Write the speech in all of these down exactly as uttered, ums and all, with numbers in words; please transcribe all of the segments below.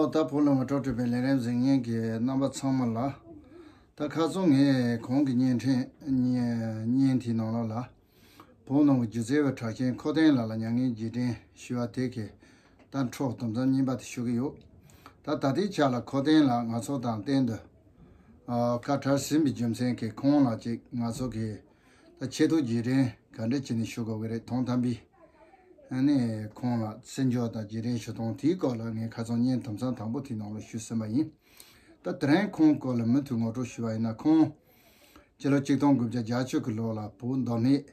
ད་བོད་ལ་ངོ་སྤྲོད་སྤྲད་པའི་ལས་རིམ་གཟིགས་མཁན་གྱི་རྣམ་པ་ཚང་མ་ལ། ད་ཁ་སང་ངས་གོང་གི་བརྙན་འཕྲིན་བརྙན་བརྙན་དེའི་ནང་ལོགས་ལ། བོད་ནང་གི་སྒྱུ་རྩལ་བའི་གྲགས་ཅན་ཁོ་ཐེན་ལགས་ལ་མྱ་ངན་རྗེས་དྲན་ཞུ་བ་དེ་གི་ད་འཕྲོ་དུམ་མཚམས་གཉིས་པ་དེ་ཞུ་གི་ཡོད། ད་ད་ལྟའི་ཆ་ལ་ཁོ་ཐེན་ལགས་ང་ཚོ་དང་གཏན་དུ་ཨ་ཁ་བྲལ་ཟིན་པའི་རྒྱུ་མཚན་གྱིས་ཁོང་ལ་ཅིག་ང་ཚོ་གི་ད་ཆེད་དུ་རྗེས་དྲན་ག་འདྲ་བྱས་ནས་ཞུ་དགོས་ཀྱི་རེད། དོན་དམ་པའི་ཨ་ནི་ཁོང་ལ་བརྩི་འཇོག་དང་རྗེས་དྲན་ཞུ་སྟངས་དེའི་སྐོར་ལ་ངས་ཁ་སང་བརྙན་དུམ་མཚམས་དང་པོ་དེའི་ནང་ལ་ཞུས་ཟིན་པ་ཡིན། ད་དེ་རིང་ཁོང་སྐོར་ལ་མུ་མཐུད་ངོ་སྤྲོད་ཞུ་བ་ཡིན་ན། ཁོང་སྤྱི་ལོ་ཆིག་སྟོང་དགུ་བརྒྱ་བརྒྱད་ཅུ་གི་ལོ་ལ་བོད་མདོ་སྨད་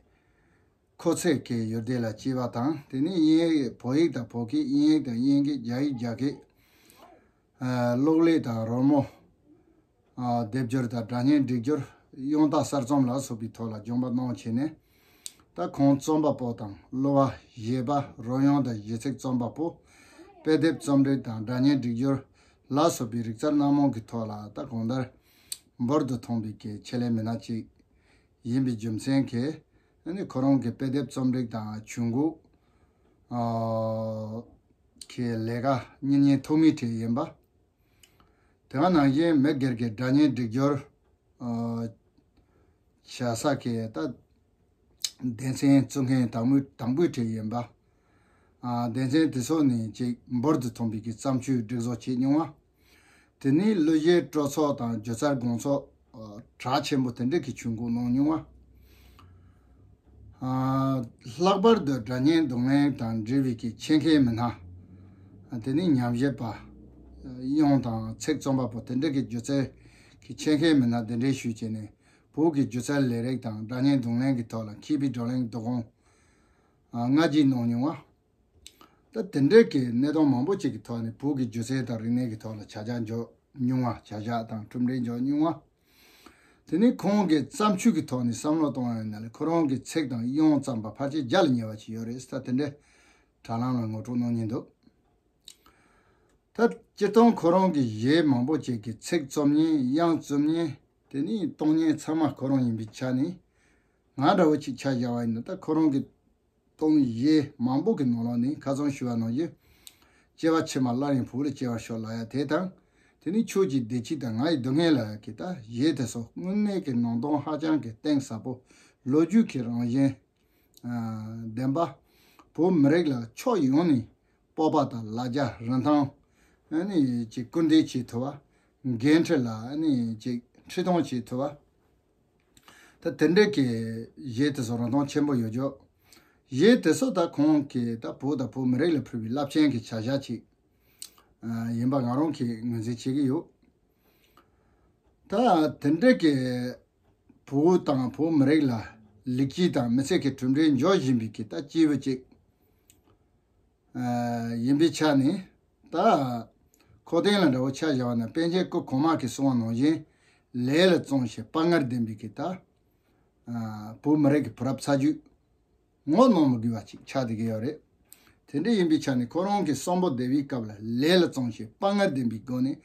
ཁོ་ཚེ་གི་ཡུལ་སྡེ་ལ་སྐྱེས་པ་དང་། དེ་ནས་དབྱིན་ཡིག་བོད་ཡིག་དང་བོད་སྐད། དབྱིན་ཡིག་དང་དབྱིན་སྐད། རྒྱ་ཡིག་རྒྱ་སྐད། ཨ་གློག་ཀླད་དང་རོལ་མོ། ཨ་སྡེབ་སྦྱོར་དང་སྒྲ་སྙན་སྒྲིག་སྦྱོར། དབྱངས་རྟ་གསར་རྩོམ་ལ་སོགས་པའི་ཐོག་ལ་སྦྱོང་བ་གནང་བྱས་ནས། ད་ཁོང་རྩོམ་པ་པོ་དང་གླུ་བ། གཞས་པ། རོལ་དབྱངས་དང་གཞས་ཚིག་རྩོམ་པ་པོ། དཔེ་དེབ་རྩོམ་སྒྲིག་དང་སྒྲ་སྙན་སྒྲིག་སྦྱོར་ལ་སོགས་པའི་རིག་རྩལ་སྣ་མང་གི་ཐོག་ལ་ད་གང་ལྟར་འབུར་དུ་ཐོན་པའི་གི་ཆེད་ལས་མི་སྣ་ཅིག་ཡིན་པའི་རྒྱུ་མཚན་གྱིས། ཨ་ནི་ཁོ་རང་གི་དཔེ་དེབ་རྩོམ་སྒྲིག་དང་ཇུས་འགོད་ཨ་གི་ལས་ཀ་གཉེར་མཁན་ཐོག་མའི་གྲས་ཡིན་པ། དེ་ག་ནང་བཞིན་མི་སྒེར་གྱི་སྒྲ་སྙན་སྒྲིག་སྦྱོར་ཨ་བྱ་ས་གི་ད་སྡེ་ཚན་བཙུགས་མཁན་དང་པོའི་དང་པོའི་གྲས་ཡིན་པ། ཨ་སྡེ་ཚན་དེ་ཚོ་ནས་ཅིག་འབུར་དུ་ཐོན་པའི་གི་བརྩམས་ཆོས་སྒྲིག་བཟོ་བྱེད་མྱོང་བ། དེ་ནས་གླུ་གཞས་སྤྲོ་ཚོགས་དང་སྒྱུ་རྩལ་དགོང་ཚོགས་ཨ་གྲགས་ཆེན་པོ་དེ་འདྲ་གི་ཇུས་འགོད་གནང་མྱོང་བ། ཨ་ལྷག་པར་དུ་སྒྲ་སྙན་རྡུང་ལེན་དང་འབྲེལ་བའི་གི་ཆེད་མཁས་མི་སྣ། ཨ་དེ་ནས་ཉམས་ཞིབ་པ། དབྱངས་དང་ཚིག་རྩོམ་པ་པོ་དེ་འདྲ་གི་སྒྱུ་རྩལ་གྱི་ཆེད་མཁས་མི་སྣ་གདན་འདྲེན་ཞུས་བྱས་ནས། བོད་ཀྱི་སྒྱུ་རྩལ་ལས་རིགས་དང་སྒྲ་སྙན་རྡུང་ལེན་གྱི་ཐོག་ལ་མཁས་པའི་བགྲོ་གླེང་བསྡུ་སྐོང་ཨ་སྔ་རྗེས་གནང་མྱོང་བ། ད་དེ་འདྲའི་གི་གནད་དོན་མང་པོ་ཅིག་གི་ཐོག་ནས་བོད་ཀྱི་སྒྱུ་རྩལ་དང་རིག་གནས་ཀྱི་ཐོག་ལ་བྱ་བཞག་འཇོག་མྱོང་བ། བྱ་བཞག་དང་གྲུབ་འབྲས་འཇོག་མྱོང་བ། དེ་ནས་ཁོང་གི་བརྩམས་ཆོས་ཀྱི་ཐོག་ནས་བསམ་བློ་གཏོང་བ་ཡིན་ན་ལས། ཁོ་རང་གི་ཚིག་དང་དབྱངས་བརྩམས་པ་ཕལ་ཆེར་བརྒྱ་ལ་ཉེ་བ་ཅིག་ཡོད་རེད། ད་དེ་འདྲའི་དྲ་ལམ་ལ་ངོ་སྤྲོད་གནང་མྱོང་འདུག་ད་སྤྱིར་བཏང་ཁོ་རང་གི་གཞས་མང་པོ་ཅིག་གི་ཚིག་རྩོམ་མཁན། དབྱངས་བཙུམ་མཁན། དེ་ནས་གཏོང་མཁན་ཚང་མ་ཁོ་རང་ཡིན་པའི་ཆ་ནས། ང་འདྲ་བོ་ཅིག་ཆ་བཞག་པ་ཡིན་ན། ད་ཁོ་རང་གི་གཏོང་གཞས་མང་པོ་གི་ནང་ལོགས་ནས་ཁ་སང་ཞུས་པ་ནང་བཞིན། སྐྱེ་བ་ཕྱི་མ་སླར་ཡང་བོད་ལ་སྐྱེ་བར་ཤོག་ལབ་ཡ་དེ་དང་། དེ་ནས་ཁྱོད་ཀྱི་བདེ་སྐྱིད་དང་ང་ཡི་སྡུག་བསྔལ་ལབ་ཡ་གི་ད་གཞས་དེ་ཚོ་དངོས་གནས་ཀྱི་ནང་དོན་ཧ་ཅང་གི་གཏིང་ཟབ་པོ། ལོ་རྒྱུས་ཀྱི་རང་བཞིན་ཨ་ལྡན་པ། བོད་མི་རིགས་ལ་ཕྱོགས་ཡོངས་ནས་སྤོབས་པ་དང་ལ་རྒྱ། རིན་ཐང་། ཨ་ནི་ཅིག་སྐུལ་འདེད་བྱེད་ཐུབ་པ། འགན་འཁྲི་ལ་ཨ་ནི་ཅིག་ཁྲིད་སྟོན་བྱེད་ཐུབ་པ། ད་དེ་འདྲའི་གི་གཞས་དེ་ཚོ་རིན་ཐང་ཆེན་པོ་ཡོད་ཅོག་གཞས་དེ་ཚོ་ད་ཁོང་གིས་ད་བོད་དང་བོད་མི་རིགས་ལ་ཕུལ་བའི་རླབས་ཆེན་གྱི་བྱ་བཞག་ཅིག་ཨ་ཡིན་པ་ང་རང་གིས་ངོས་འཛིན་བྱེད་ཀྱི་ཡོད། ད་དེ་འདྲའི་གི་བོད་དང་བོད་མི་རིགས་ལ་ལེགས་སྐྱེས་དང་མི་ཚེ་གི་གྲུབ་འབྲས་འཇོག་བཞིན་པའི་གི་ད་སྐྱེས་བུ་ཅིག་ཨ་ཡིན་པའི་ཆ་ནས། ད་ཁོ་ཐེན་ལགས་འདྲ་བོ་ཆ་བཞག་པ་ན། པཎ་ཆེན་སྐུ་གོང་མ་གིས་གསུངས་པ་ནང་བཞིན། ལས་ལ་བརྩོན་ཞིང་དཔའ་ངར་ལྡན་པའི་གི་ད་ཨ་བོད་མི་རིགས་ཀྱི་བུ་རབས་ཚ་རྒྱུད་ངོ་གནོང་མི་དགོས་པ་ཅིག་ཆགས་བསྡད་ཀྱི་ཡོད་རེད། དེ་འདྲ་ཡིན་པའི་ཆ་ནས་ཁོ་རང་གི་གསོན་པོ་བདེ་བའི་སྐབས་ལ་ལས་ལ་བརྩོན་ཞིང་དཔའ་ངར་ལྡན་པའི་སྒོ་ནས་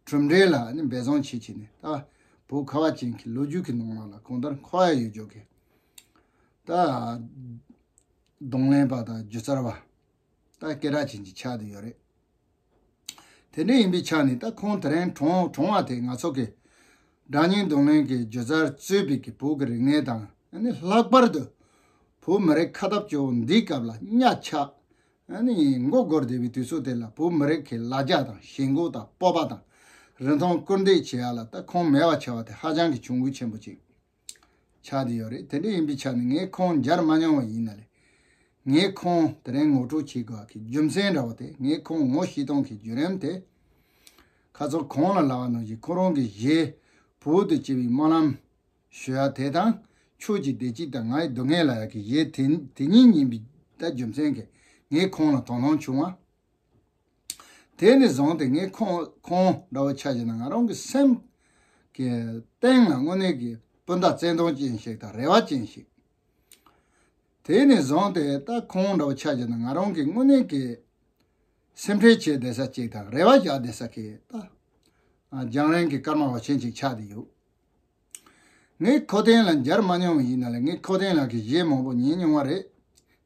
གྲུབ་འབྲས་ལ་ནི་འབད་བརྩོན་བྱེད་བྱས་ནས། ད་བོད་ཁ་བ་ཅན་གྱི་ལོ་རྒྱུས་ཀྱི་ནང་ལོགས་ལ་གང་ལྟར་འཁོར་ཡ་ཡོད་ཅོག་གི་ད་རྡུང་ལེན་པ་དང་སྒྱུ་རྩལ་བ། ད་སྐད་གྲགས་ཅན་ཅིག་ཆགས་བསྡད་ཡོད་རེད། དེ་འདྲ་ཡིན་པའི་ཆ་ནས་ད་ཁོང་དེ་རིང་གྲོངས་གྲོངས་པ་དེ་ང་ཚོ་གི་སྒྲ་སྙན་རྡུང་ལེན་གྱི་སྒྱུ་རྩལ་གཙོས་པའི་གི་བོད་ཀྱི་རིག་གནས་དང་། ཨ་ནི་ལྷག་པར་དུ་བོད་མི་རིགས་ཁ་སྟབས་སྐྱོ་བོ་འདིའི་སྐབས་ལ་གཉའ་ཆག་ཨ་ནི་མགོ་སྒུར་བསྡད་པའི་དུས་ཚོད་དེ་ལ་བོད་མི་རིགས་ཀྱི་ལ་རྒྱ་དང་ཞེན་ཁོག་དང་སྤོབས་པ་དང་རིན་ཐང་སྐུལ་འདེད་བྱེད་ཡ་ལ་ད་ཁོང་མེད་པ་ཆགས་པ་དེ་ཧ་ཅང་གི་གྱོང་གུད་ཆེན་པོ་ཅིག་ཆགས་བསྡད་ཡོད་རེད། དེ་འདྲ་ཡིན་པའི་ཆ་ནས་ངས་ཁོང་མཇལ་མ་མྱོང་བ་ཡིན་ན་ལས། ངས་ཁོང་དེ་རིང་ངོ་སྤྲོད་བྱེད་དགོས་ཀྱི་རྒྱུ་མཚན་འདྲ་བོ་དེ། ངས་ཁོང་ངོ་ཤེས་སྟངས་ཀྱི་བརྒྱུད་རིམ་དེ། ཁ་སང་གོང་ལ་ལབ་པ་ནང་བཞིན་ཁོ་རང་གི་གཞས་བོད་དུ་སྐྱེ་བའི་སྨོན་ལམ་ཞུ་ཡ་དེ་དང་། ཁྱོད་ཀྱི་བདེ་སྐྱིད་དང་ང་ཡི་སྡུག་བསྔལ་ལབ་ཡ་གི་གཞས་དེ་དེ་གཉིས་ཡིན་པའི་ད་རྒྱུ་མཚན་གྱིས་ངས་ཁོང་ལ་དོ་སྣང་བྱུང་བ། དེ་ནས་བཟུང་སྟེ་ངས་ཁོང་ཁོང་འདྲ་བོ་ཆ་བཞག་ན་ང་རང་གི་སེམས་ཀྱི་གཏིང་ལ་དངོས་གནས་ཀྱི་སྤུན་ཟླ་བརྩེ་དུང་ཅན་ཞིག་དང་རེ་བ་ཅན་ཞིག་དེ་ནས་བཟུང་སྟེ་ད་ཁོང་འདྲ་བོ་ཆ་བཞག་ན་ང་རང་གི་དངོས་གནས་ཀྱི་སེམས་ཁྲལ་བྱེད་བསྡད་ས་ཅིག་དང་རེ་བ་བཞག་བསྡད་ས་གི་ད་རྒྱང་རིང་གི་སྐར་མ་འོད་ཆེན་ཅིག་ཆགས་བསྡད་ཡོད། ངས་ཁོ་ཐེན་ལགས་མཇལ་མ་མྱོང་བ་ཡིན་ན་ལས། ངས་ཁོ་ཐེན་ལགས་ཀྱི་གཞས་མང་པོ་ཉན་མྱོང་བ་རེད།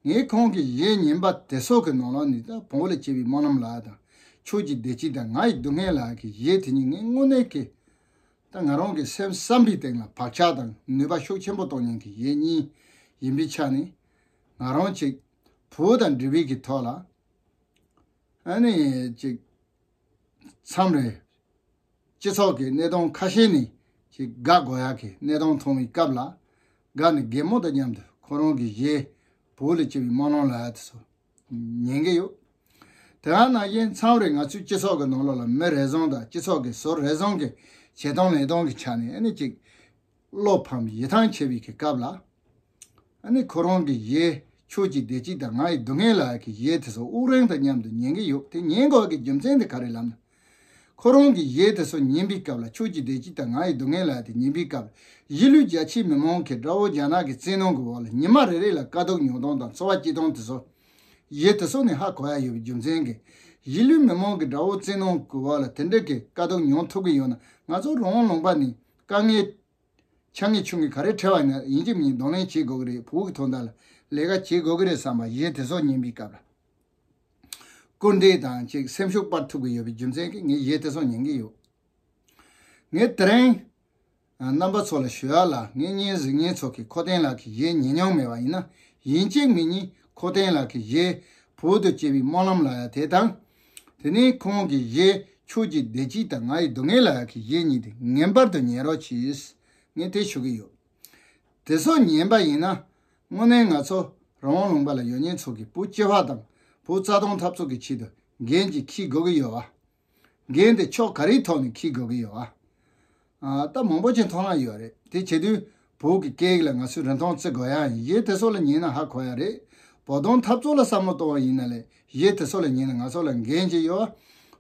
ངས་ཁོང་གི་གཞས་ཉན་པ་དེ་ཚོ་གི་ནང་ལོགས་ནས་ད་བོད་ལ་སྐྱེ་བའི་སྨོན་ལམ་ལབ་ཡ་དང་། ཁྱོད་ཀྱི་བདེ་སྐྱིད་དང་ང་ཡི་སྡུག་བསྔལ་ལ་ཡག་གི་ཡས་དེ་གཉིས་ངས་དངོས་གནས་ཀྱི་ད་ང་རང་གི་སེམས་བསམ་པའི་སྟེང་ལ་བག་ཆགས་དང་ནུས་པ་ཤུགས་ཆེན་པོ་གཏོང་མཁན་གྱི་ཡས་གཉིས་ཡིན་པའི་ཆ་ནས། ང་རང་ཅིག་བུ་དང་འབྲེལ་བའི་གི་ཐོག་ལ་ཨ་ནི་ཅིག་མཚམས་རེ་སྤྱི་ཚོགས་ཀྱི་གནས་སྟངས་ཁ་ཤས་ནས་ཅིག་དགའ་དགོས་ཡག་གི་གནས་སྟངས་མཐོང་བའི་སྐབས་ལ་དགའ་ནས་གད་མོ་དང་མཉམ་དུ་ཁོ་རང་གི་གཞས་བོད་ལ་སྐྱེ་བའི་སྨོན་ལམ་ལབ་ཡག་དེ་ཚོ་ཉན་གི་ཡོད། དེ་ག་ནང་བཞིན་མཚམས་རེ་ང་ཚོའི་སྤྱི་ཚོགས་ཀྱི་ནང་ལོགས་ལ་མི་རེ་ཟུང་དང་སྤྱི་ཚོགས་ཀྱི་ཟུར་རེ་ཟུང་གི་བྱེད་སྟངས་ལས་སྟངས་ཀྱི་ཆ་ནས་ཨ་ནི་ཅིག་བློ་ཕམ་ཡིད་ཐང་ཆད་པའི་གི་སྐབས་ལ། ཨ་ནི་ཁོ་རང་གི་གཞས་ཁྱོད་ཀྱི་བདེ་སྐྱིད་དང་ང་ཡི་སྡུག་བསྔལ་ལབ་ཡག་གི་གཞས་དེ་ཚོ་དབུགས་རིང་དང་མཉམ་དུ་ཉན་གི་ཡོད། དེ་ཉན་དགོས་ཀྱི་རྒྱུ་མཚན་དེ་ག་རེ་ལབ་ན། ཁོ་རང་གི་གཞས་དེ་ཚོ་ཉན་པའི་སྐབས་ལ་ཁྱོད་ཀྱི་བདེ་སྐྱིད་དང་ང་ཡི་སྡུག་བསྔལ་ལབ་ཡག་དེ་ཉན་པའི་སྐབས་ལ་གཞིས་ལུས་རྒྱ་ཆེའི་མི་མང་གི་དགྲ་བོ་རྒྱ་ནག་གི་བཙན་གནོན་གྱི་འོག་ལ་ཉི་མ་རེ་རེ་ལ་དཀའ་སྡུག་མྱོང་སྟངས་དང་འཚོ་བ་སྐྱེལ་སྟངས་དེ་ཚོ་གཞས་དེ་ཚོ་ནས་ཧ་གོ་ཡག་ཡོད་པའི་རྒྱུ་མཚན་གྱིས་གཞིས་ལུས་མི་མང་གི་དགྲ་བོ་བཙན་གནོན་གྱི་འོག་ལ་དེ་འདྲ་གི་དཀའ་སྡུག་མྱོང་ཐུབ་ཀྱི་ཡོད་ན་ང་ཚོ་རང་དབང་ལུང་པ་ནས་དཀའ་ངལ་ཆ་ངེས་ཆུང་ངེས་ག་རེ་འཕྲད་པ་ཡིན་ན་ཡིན་གཅིག་མིན་གཉིས་གདོང་ལེན་བྱེད་དགོས་ཀྱི་རེད། བུ་གི་དོན་དག་ལ་ལས་ཀ་བྱེད་དགོས་ཀྱི་རེད་བསམ་པ་གཞས་དེ་ཚོ་ཉན་པའི་སྐབས་ལ་སྐུལ་འདེད་དང་ཅིག་སེམས་ཤུགས་སྤར་ཐུབ་ཀྱི་ཡོད་པའི་རྒྱུ་མཚན་གྱིས་ངས་གཞས་དེ་ཚོ་ཉན་གྱི་ཡོད། ངས་དེ་རིང་རྣམ་པ་ཚོ་ལ་ཞུ་ཡག་ལ་ངའི་གཉེན་གཟིགས་མཁན་ཚོ་གིས་ཁོ་ཐེན་ལགས་ཀྱི་གཞས་ཉན་མྱོང་མེད་པ་ཡིན་ན་ཡིན་གཅིག་མིན་གཉིས་ཁོ་ཐེན་ལགས་ཀྱི་གཞས་བོད་དུ་སྐྱེ་བའི་སྨོན་ལམ་ལབ་ཡག་དེ་དང་། དེ་ནས་ཁོང་གི་གཞས་ཁྱོད་ཀྱི་བདེ་སྐྱིད་དང་ང་ཡི་སྡུག་བསྔལ་ལབ་ཡག་གི་གཞས་གཉིས་དེ་ངེས་པར་དུ་ཉན་རོགས་གྱིས། ངས་དེ་ཞུ་གི་ཡོད། དེ་ཚོ་ཉན་པ་ཡིན་ན་དངོས་གནས་ང་ཚོ་རང་དབང་ལུང་པ་ལ་ཡོད་མཁན་ཚོ་གིས་བོད་སྤྱི་པ་དང་བོད་རྩ་དོན་འཐབ་རྩོད་ཀྱི་ཆེད་དུ་འགན་ཅིག་འཁྱེར་དགོས་ཀྱི་ཡོད་པ། འགན་དེ་ཕྱོགས་ག་རེའི་ཐོག་ནས་འཁྱེར་དགོས་ཀྱི་ཡོད་པ། ཨ། ད་མང་པོ་ཅིག་མཐོང་ཡག་ཡོད་རེད། དེ་བྱེད་དུས་བོད་ཀྱི་སྐད་ཡིག་ལ་ང་ཚོས་རིན་ཐང་བརྩི་དགོས་ཡག་ཡིན། གཞས་དེ་ཚོ་ལ་ཉན་ན་ཧ་གོ་ཡག་རེད། བོད་དོན་འཐབ་རྩོད་ལ་བསམ་བློ་གཏོང་བ་ཡིན་ན་ལས་གཞས་དེ་ཚོ་ལ་ཉན་ན་ང་ཚོ་ལ་འགན་ཅིག་ཡོད་པ།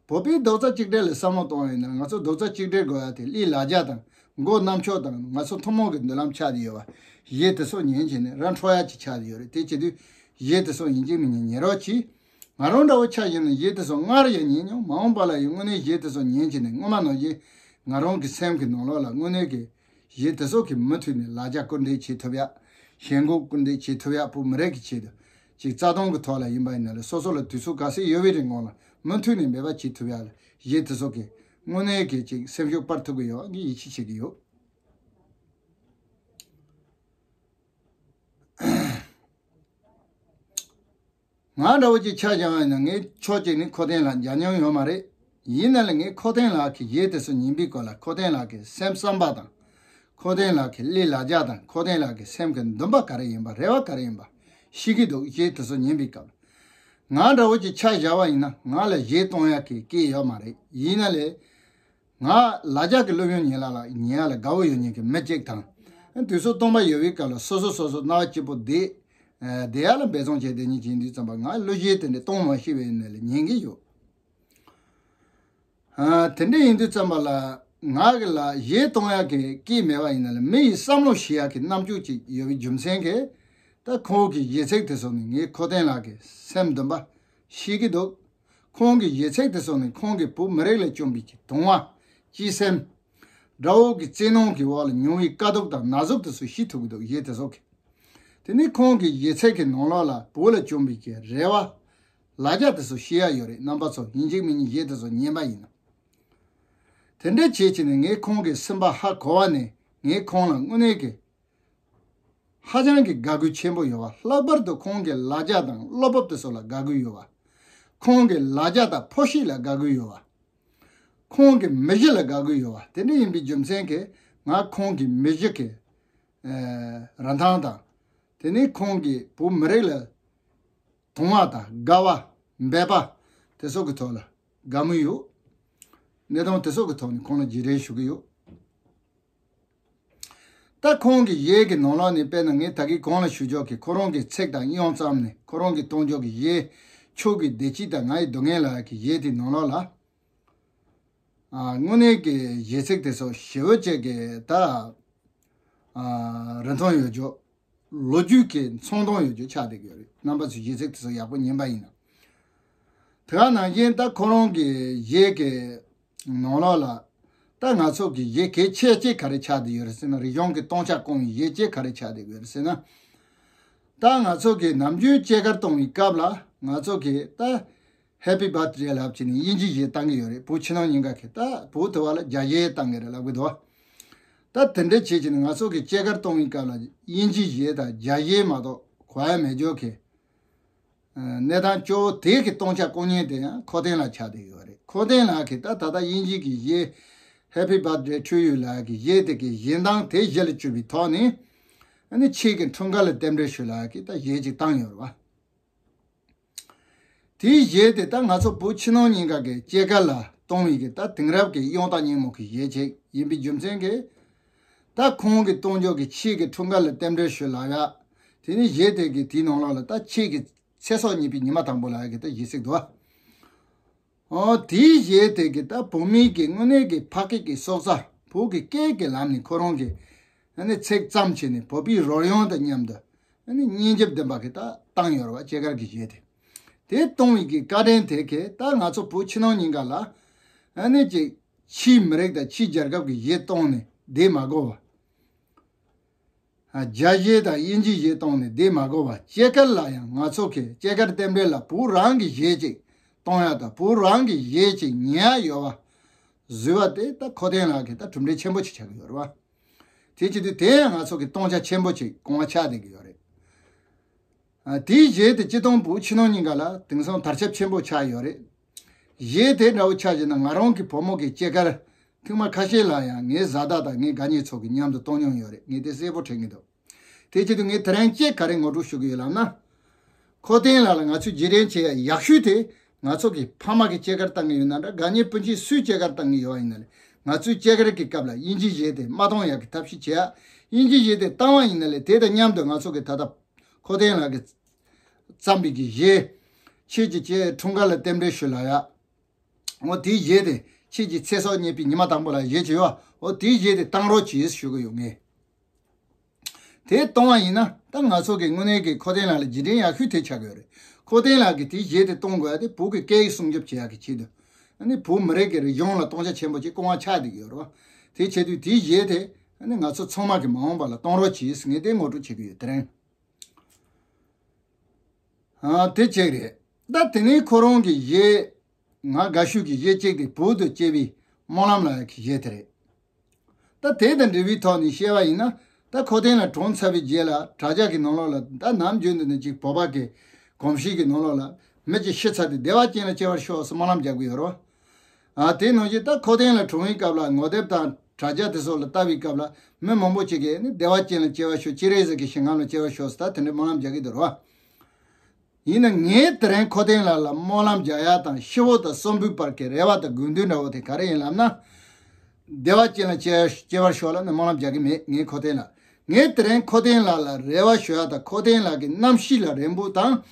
བོད་པའི་རྡོག་རྩ་གཅིག་སྒྲིལ་ལ་བསམ་བློ་གཏོང་བ་ཡིན་ན་ང་ཚོ་རྡོག་རྩ་གཅིག་སྒྲིལ་དགོས་ཡག་དེ་གླུའི་ལ་རྒྱ་དང་མགོ་རྣམ་ཕྱོགས་དང་ང་ཚོ་ཐུན་མོང་གི་མདུན་ལམ་ཆགས་བསྡད་ཡོད་པ། གཞས་དེ་ཚོ་ཉན་བྱས་ནས་ར་འཕྲོད་ཡག་ཅིག་ཆགས་བསྡད་ཡོད་རེད། དེ་བྱེད་དུས་གཞས་དེ་ཚོ་ཡིན་གཅིག་མིན་གཉིས་ཉན་རོགས་གྱིས། ང་རང་འདྲ་བོ་ཆ་བཞག་ན་གཞས་དེ་ཚོ་སྔར་ཡང་ཉན་མྱོང་། མ་འོངས་པ་ལ་ཡང་དངོས་གནས་གཞས་དེ་ཚོ་ཉན་བྱས་ནས་སྔོན་མ་ནང་བཞིན་ང་རང་གི་སེམས་ཀྱི་ནང་ལོགས་ལ་དངོས་གནས་ཀྱི་གཞས་དེ་ཚོ་གིས་མུ་མཐུད་ནས་ལ་རྒྱ་སྐུལ་འདེད་བྱེད་ཐུབ་ཡག་ཞེན་ཁོག་སྐུལ་འདེད་བྱེད་ཐུབ་ཡག་བོད་མི་རིགས་ཀྱི་ཆེད་དུ་ཅིག་རྩ་དོན་གྱི་ཐོག་ལ་ཡིན་པ་ཡིན་ན་ལས་སོ་སོ་ལ་དུས་ཚོད་ག་ཚོད་ཡོད་པའི་རིང་ངོ་ལ་མུ་མཐུད་ནས་འབད་པ་བྱེད་ཐུབ་ཡག་ལ་གཞས་དེ་ཚོ་གིས་དངོས་གནས་ཀྱི་ཅིག་སེམས་ཤུགས་སྤར་ཐུབ་ཀྱི་ཡོད་པ་ངས་ཡིད་ཆེས་བྱེད་ཀྱི་ཡོད། ང་འདྲ་བོ་ཅིག་ཆ་བཞག་པ་ཡིན་ན་ངས་ཕྱོགས་གཅིག་ནས་ཁོ་ཐེན་ལགས་མཇལ་མྱོང་ཡོད་མ་རེད། ཡིན་ན་ལས་ངས་ཁོ་ཐེན་ལགས་ཀྱི་གཞས་དེ་ཚོ་ཉན་པའི་སྐོར་ལ་ཁོ་ཐེན་ལགས་ཀྱི་སེམས་བསམ་པ་དང་། ཁོ་ཐེན་ལགས་ཀྱི་གླུའི་ལ་རྒྱ་དང་ཁོ་ཐེན་ལགས་ཀྱི་སེམས་ཀྱི་འདུན་པ་ག་རེ་ཡིན་པ་རེ་བ་ག་རེ་ཡིན་པ་ཤེས་ཀྱི་འདུག་གཞས་དེ་ཚོ་ཉན་པའི་སྐབས་ལ། ང་འདྲ་བོ་ཅིག་ཆ་བཞག་པ་ཡིན་ན་ང་ལ་གཞས་གཏོང་ཡག་གི་སྐད་ཡོད་མ་རེད། ཡིན་ན་ལས། ང་ལ་རྒྱ་གི་སློབ་ཡོན་ཉན་ཡག་ལ་ཉན་ཡག་ལ་དགའ་བོ་ཡོད་མཁན་གྱི་མི་གཅིག་དང་། དུས་ཚོད་སྟོང་པ་ཡོད་པའི་སྐབས་ལ་སོ་སོ་སོ་སོ་སྣང་བ་སྐྱིད་པོ་བསྡད། བསྡད་ཡག་ལ་འབད་བརྩོན་བྱས་བསྡད་མཁན་ཅིག་ཡིན་དུས་ཙམ་པ་ང་གླུ་གཞས་དེ་འདྲ་གཏོང་མ་ཤེས་པ་ཡིན་ན་ལས་ཉན་གྱི་ཡོད། དེ་འདྲ་ཡིན་དུས་ཙམ་པ་ལ་ང་གི་ལ་གཞས་གཏོང་ཡག་གི་སྐད་མེད་པ་ཡིན་ན་ལས་མི་ཡི་བསམ་བློ་ཤེས་ཡག་གི་རྣམ་འགྱུར་ཅིག་ཡོད་པའི་རྒྱུ་མཚན་གྱིས། ད་ཁོང་གི་གཞས་ཚིག་དེ་ཚོ་ནི་ངའི་ཁོ་ཐེན་ལགས་ཀྱི་སེམས་འདུན་པ་ཤེས་ཀྱི་འདུག་ཁོང་གི་གཞས་ཚིག་དེ་ཚོ་ནི་ཁོང་གིས་བོད་མི་རིགས་ལ་བསྐྱོན་པའི་གི་དུང་བ། སྤྱི་སེམས། དགྲ་བོ་གི་བཙན་གནོན་གྱི་འོག་ལ་མྱོང་བའི་དཀའ་སྡུག་དང་ན་ཟུག་དེ་ཚོ་ཤེས་ཐུབ་ཀྱི་འདུག་གཞས་དེ་ཚོ་གི། དེ་ནི་ཁོང་གི་གཞས་ཚིག་གི་ནང་ལོགས་ལ་བོད་ལ་བསྐྱོན་པའི་གི་རེ་བ། ལ་རྒྱ་དེ་ཚོ་ཤེས་ཡག་ཡོད་རེད། རྣམ་པ་ཚོ་ཡིན་གཅིག་མིན་གཉིས་གཞས་དེ་ཚོ་ཉན་པ་ཡིན་ན། དེ་འདྲ་བྱས་བྱས་ནས་ངས་ཁོང་གི་སེམས་པ་ཧ་གོ་བ་ནས་ངས་ཁོང་ལ་དངོས་གནས་ཀྱི་ཧ་ཅང་གི་དགའ་གུས་ཆེན་པོ་ཡོད་པ། ལྷག་པར་དུ་ཁོང་གི་ལ་རྒྱ་དང་བློ་སྤོབས་དེ་ཚོ་ལ་དགའ་གུས་ཡོད་པ། ཁོང་གི་ལ་རྒྱ་དང་ཕོ་ཤེས་ལ་དགའ་གུས་ཡོད་པ། ཁོང་གི་མི་གཞི་ལ་དགའ་གུས་ཡོད་པ། དེ་འདྲ་ཡིན་པའི་རྒྱུ་མཚན་གྱིས་ང་ཁོང་གི་མི་གཞི་གི་ཨ་རིན་ཐང་དང་། དེ་ནས་ཁོང་གི་བོད་མི་རིགས་ལ་དུང་བ་དང་དགའ་བ། འབད་པ། དེ་ཚོ་གི་ཐོག་ལ་དགའ་མོས་ཡོད། གནས་སྟངས་དེ་ཚོ་གི་ཐོག་ནས་ཁོང་ལ་རྗེས་དྲན་ཞུ་གི་ཡོད། ད་ཁོང་གི་གཞས་ཀྱི་ནང་ལོགས་ནས་དཔེར་ན་ངས་ད་གིན་གོང་ལ་ཞུ་ཕྱོགས་ཀྱི་ཁོ་རང་གི་ཚིག་དང་དབྱངས་ཙམ་ནས་ཁོ་རང་གི་གཏོང་ཕྱོགས་ཀྱི་གཞས། ཁྱོད་ཀྱི་བདེ་སྐྱིད་དང་ང་ཡི་སྡུག་བསྔལ་ལབ་ཀྱི་གཞས་དེའི་ནང་ལོགས་ལ། ཨ་དངོས་གནས་ཀྱི་གཞས་ཚིག་དེ་ཚོ་ཞེ་པོ་ཅིག་གི་ད་ཨ་རིན་ཐང་ཡོད་རྒྱུ། ལོ་རྒྱུས་ཀྱི་མཚོན་དོན་ཡོད་རྒྱུ་ཆགས་བསྡད་ཀྱི་ཡོད་རེད། རྣམ་པ་ཚོས་གཞས་ཚིག་དེ་ཚོ་ཡག་པོ་ཉན་པ་ཡིན་ན། དེ་ག་ནང་བཞིན་ད་ཁོ་རང་གི་གཞས་ཀྱི་ནང་ལོགས་ལ་ད་ང་ཚོ་གི་གཞས་གལ་ཆེ་ཅིག་ག་རེ་ཆགས་བསྡད་ཡོད་རེད་ཟེར་ན། རིག་གཞུང་གི་སྟོང་ཆ་སྐོང་བའི་གཞས་ཅིག་ག་རེ་ཆགས་བསྡད་ཡོད་རེད་ཟེར་ན། ད་ང་ཚོ་གི་ནམ་རྒྱུན་སྐྱེས་སྐར་གཏོང་བའི་སྐབས་ལ་ང་ཚོ་གི་ད་ Happy Birthday ལབ་བྱས་ནས་དབྱིན་ཇི་གཞས་བཏང་གི་ཡོད་རེད། བུ་ཕྱི་ནང་གཉིས་ཀ་གིས། ད་བུ་དེ་བ་ལ་རྒྱ་གཞས་བཏང་གི་རེད་ལབ་གི་འདུག་ད་དེ་འདྲ་བྱས་བྱས་ནས་ང་ཚོ་གི་སྐྱེས་སྐར་གཏོང་བའི་སྐབས་ལ་དབྱིན་ཇི་གཞས་དང་རྒྱ་གཞས་མ་གཏོགས་གོ་ཡ་མེད་འཇོག་གི། ཨ། གནས་སྟངས་གཙོ་བོ་དེ་གི་སྟོང་ཆ་བཀོལ་མཁན་དེ་ཡང་ཁོ་ཐེན་ལགས་ཆགས་བསྡད་ཡོད་རེད། ཁོ་ཐེན་ལགས་ཀྱིས་ད་ད་ལྟ་དབྱིན་ཇི་གི་གཞས་Happy Birthday to you ལབ་ཀྱི་གཞས་དེ་གི་གཞས་གདངས་དེ་གཞི་ལ་བཅོལ་བའི་ཐོག་ནས། ཨ་ནི་ཁྱེད་ཀྱི་འཁྲུངས་སྐར་ལ་རྟེན་འབྲེལ་ཞུ་ལབ་ཀྱི་ད་གཞས་ཅིག་བཏང་ཡོད་རེད་བ། དེའི་གཞས་དེ་ད་ང་ཚོ་བུ་ཕྱི་ནང་གཉིས་ཀ་གི་སྐྱེས་སྐར་ལ་གཏོང་བའི་གི་ད་དེང་རབས་ཀྱི་གཡང་དང་སྙིང་མོ་གི་གཞས་ཅིག་ཡིན་པའི་རྒྱུ་མཚན་གྱིས། ད་ཁོང་གི་གཏོང་ཕྱོགས་ཀྱི་ཁྱེད་ཀྱི་འཁྲུངས་སྐར་ལ་རྟེན་འབྲེལ་ཞུ་ལབ་ཡ། དེ་ནི་གཞས་དེ་གི་དེའི་ནང་ལོགས་ལ་ད་ཁྱེད་ཀྱི་ཚེ་སྲོག་རྙེད་པའི་ཉི་མ་དང་པོ་ལབ་ཡ་གི་ད་གཞས་ཚིག་འདུག་བ། ཨོ། དེའི་གཞས་དེ་གི་ད་བོད་མི་གི་དངོས་གནས་ཀྱི་ཕ་སྐད་ཀྱི་སྲོག་རྩ། བོད་ཀྱི་སྐད་ཀྱི་ལམ་ནས་ཁོ་རང་གི་ཨ་ནི་ཚིག་བརྩམས་བྱས་ནས་བོད་པའི་རོལ་དབྱངས་དང་མཉམ་དུ་ཨ་ནི་སྙན་འཇེབས་ལྡན་པ་གི་ད་བཏང་ཡོད་རེད་བ། སྐྱེས་སྐར་གྱི་གཞས་དེ། དེ་གཏོང་བའི་གི་བཀའ་དྲིན་དེ་གི་ད་ང་ཚོ་བོད་ཕྱི་ནང་གཉིས་ཀ་ལ་ཨ་ནི་ཅིག་ཕྱིའི་མི་རིགས་དང་ཕྱིའི་རྒྱལ་ཁབ་ཀྱི་གཞས་གཏོང་ནས་བསྡད་མ་དགོས་པ། ཨ། རྒྱ་གཞས་དང་དབྱིན་ཇི་གཞས་གཏོང་ནས་བསྡད་མ་དགོས་པ། སྐྱེས་སྐར་ལ་ཡང་ང་ཚོ་གི་སྐྱེས་སྐར་རྟེན་འབྲེལ་ལ་བོད་རང་གི་གཞས་ཅིག་གཏོང་ཡ་དང་བོད་རང་གི་གཞས་ཅིག་ཉན་ཡ་ཡོད་པ་བཟོས་པ་དེ་ད་ཁོ་ཐེན་ལགས་ཀྱི་ད་གྲུབ་འབྲས་ཆེན་པོ་ཅིག་ཆགས་ཀྱི་ཡོད་རེད་བ། དེ་བྱེད་དུས་དེ་ཡང་ང་ཚོ་གི་སྟོང་ཆ་ཆེན་པོ་ཅིག་སྐུ་ངོ་ཆགས་བསྡད་ཀྱི་ཡོད་རེད། ཨ། དེའི་གཞས་དེ་སྤྱིར་བཏང་བོད་ཕྱི་ནང་གཉིས་ཀ་ལ་དེང་སང་དར་ཁྱབ་ཆེན་པོ་ཆགས་ཡོད་རེད། གཞས་དེ་འདྲ་བོ་ཆགས་བྱས་ན་ང་རང་གི་བུ་མོ་གི་སྐྱེས་སྐར་ཐེངས་མ་ཁ་ཤས་ལ་ཡང་ངའི་བཟའ་ཟླ་དང་ངའི་དགའ་ཉེ་ཚོ་གི་མཉམ་དུ་གཏོང་མྱོང་ཡོད་རེད། ངས་དེ་གསལ་པོ་དྲན་གྱི་འདུག་དེ་བྱེད་དུས་ངས་དེ་རིང་གཅིག་ག་རེ་ངོ་སྤྲོད་ཞུ་གི་ཡོད་ལབ་ན། ཁོ་ཐེན་ལགས་ལ་ང་ཚོས་རྗེས་དྲན་བྱེད་ཡ་ཡག་ཤོས་དེ། ང་ཚོ་གི་ཕ་མ་གི་སྐྱེས་སྐར་བཏང་གི་ཡོད་ན་འདྲ། དགའ་ཉེ་སྤུན་མཆེད་སུའི་སྐྱེས་སྐར་བཏང་གི་ཡོད་པ་ཡིན་ན་ལས། ང་ཚོའི་སྐྱེས་སྐར་གྱི་སྐབས་ལ་དབྱིན་ཇི་གཞས་དེ་མ་གཏོང་ཡག་གི་ཐབས་ཤེས་བྱེད་ཡ། དབྱིན་ཇི་གཞས་དེ་བཏང་བ་ཡིན་ན་ལས་དེ་དང་མཉམ་དུ་ང་ཚོ་གི་ད་ལྟ་ཁོ་ཐེན་ལགས་ཀྱིས་བརྩམས་པའི་གི་གཞས། ཁྱེད་ཀྱི་ཀྱེ་འཁྲུངས་སྐར་ལ་རྟེན་འབྲེལ་ཞུ་ལབ་ཡ། འོ་དེའི་གཞས་དེ། ཁྱེད་ཀྱི་ཚེ་སྲོག་རྙེད་པའི་ཉི་མ་དང་པོ་ལ་གཞས་ཅིག་ཡོད་པ། འོ་དེའི་གཞས་དེ་བཏང་རོགས་གྱིས་ཞུ་གི་ཡོད་ངས། དེ་གཏོང་བ་ཡིན་ན་ད་ང་ཚོ་གི་དངོས་གནས་ཀྱི་ཁོ་ཐེན་ལགས་ལ་རྗེས་དྲན་ཡག་ཤོས་དེ་ཆགས་ཀྱི་ཡོད་རེད། ཁོ་ཐེན་ལགས་ཀྱིས་དེའི་གཞས་དེ་གཏོང་དགོས་ཡ་དེ་བོད་ཀྱི་སྐད་ཡིག་སྲུང་སྐྱོབ་བྱེད་ཡག་གི་ཆེད་དུ། ཨ་ནི་བོད་མི་རིགས་ཀྱི་རིག་གཞུང་ལ་སྟོང་ཆ་ཆེན་པོ་ཅིག་སྐུ་ངོ་ཆགས་བསྡད་ཀྱི་ཡོད་རེད་བ། དེ་བྱེད་དུས་དེའི་གཞས་དེ་ཨ་ནི་ང་ཚོ་ཚང་མ་གི་མ་འོངས་པ་ལ་གཏོང་རོགས་གྱིས་ངས་དེ་ངོ་སྤྲོད་བྱེད་ཀྱི་ཡོད། དེ་རིང་། ཨ། དེ་གཅིག་རེད། ད་དེ་ནས་ཁོ་རང་གི་གཞས། ང་དགའ་ཤོས་ཀྱི་གཞས་གཅིག་དེ་བོད་དུ་སྐྱེས་པའི་སྨོན་ལམ་ལབ་ཡག་གི་གཞས་དེ་རེད། ད་དེ་དང་འབྲེལ་བའི་ཐོག་ནས་བཤད་པ་ཡིན་ན། ད་ཁོ་ཐེན་ལགས་གྲོངས་ཚར་བའི་རྗེས་ལ་དྲ་རྒྱ་གི་ནང་ལོགས་ལ། ད་ནམ་རྒྱུན་དུ་ནི་ཅིག་བོད་པ་གི་གོམས་གཤིས་ཀྱི་ནང་ལོགས་ལ། མི་གཅིག་ཤི་ཚར་དུས་བདེ་བ་ཅན་ལ་སྐྱེ་བར་ཤོག་ཟེར་སྨོན་ལམ་རྒྱག་གི་ཡོད་རེད་བ། ཨ། དེ་ནང་བཞིན་ད་ཁོ་ཐེན་ལགས་གྲོངས་པའི་སྐབས་ལ་ངོ་དེབ་དང་དྲ་རྒྱ་དེ་སོགས་ལ་ལྟ་བའི་སྐབས་ལ་མི་མང་པོ་ཅིག་གིས་ནི་བདེ་བ་ཅན་ལ་སྐྱེ་བར་ཤོག་སྤྱན་རས་གཟིགས་ཀྱི་ཞིང་ཁམས་ལ་སྐྱེ་བར་ཤོག་ཟེར་ད་དེ་འདྲའི་སྨོན་ལམ་རྒྱག་གི་འདུག་རེད་བ། ཡིན་ན་ངས་དེ་རིང་ཁོ་ཐེན་ལགས་ལ་སྨོན་ལམ་རྒྱག་ཡ་དང་ཤི་བོ་དང་གསོན་པོའི་བར་གྱི་རེ་བ་དང་དགོས་འདུན་འདྲ་བོ་དེ་ག་རེ་ཡིན་ལབ་ན། བདེ་བ་ཅན་ལ་སྐྱེ་སྐྱེ་བར་ཤོག་ལབ་ནས་སྨོན་ལམ་རྒྱག་གི་མེད་ངས་ཁོ་ཐེན་ལགས། ངས་དེ་རིང་ཁོ་ཐེན་ལགས་ལ་རེ་བ་ཞུ་ཡ་དང་ཁོ་ཐེན་ལགས་ཀྱི་རྣམ་ཤེས་ལ་རེ་འབོད་དང་།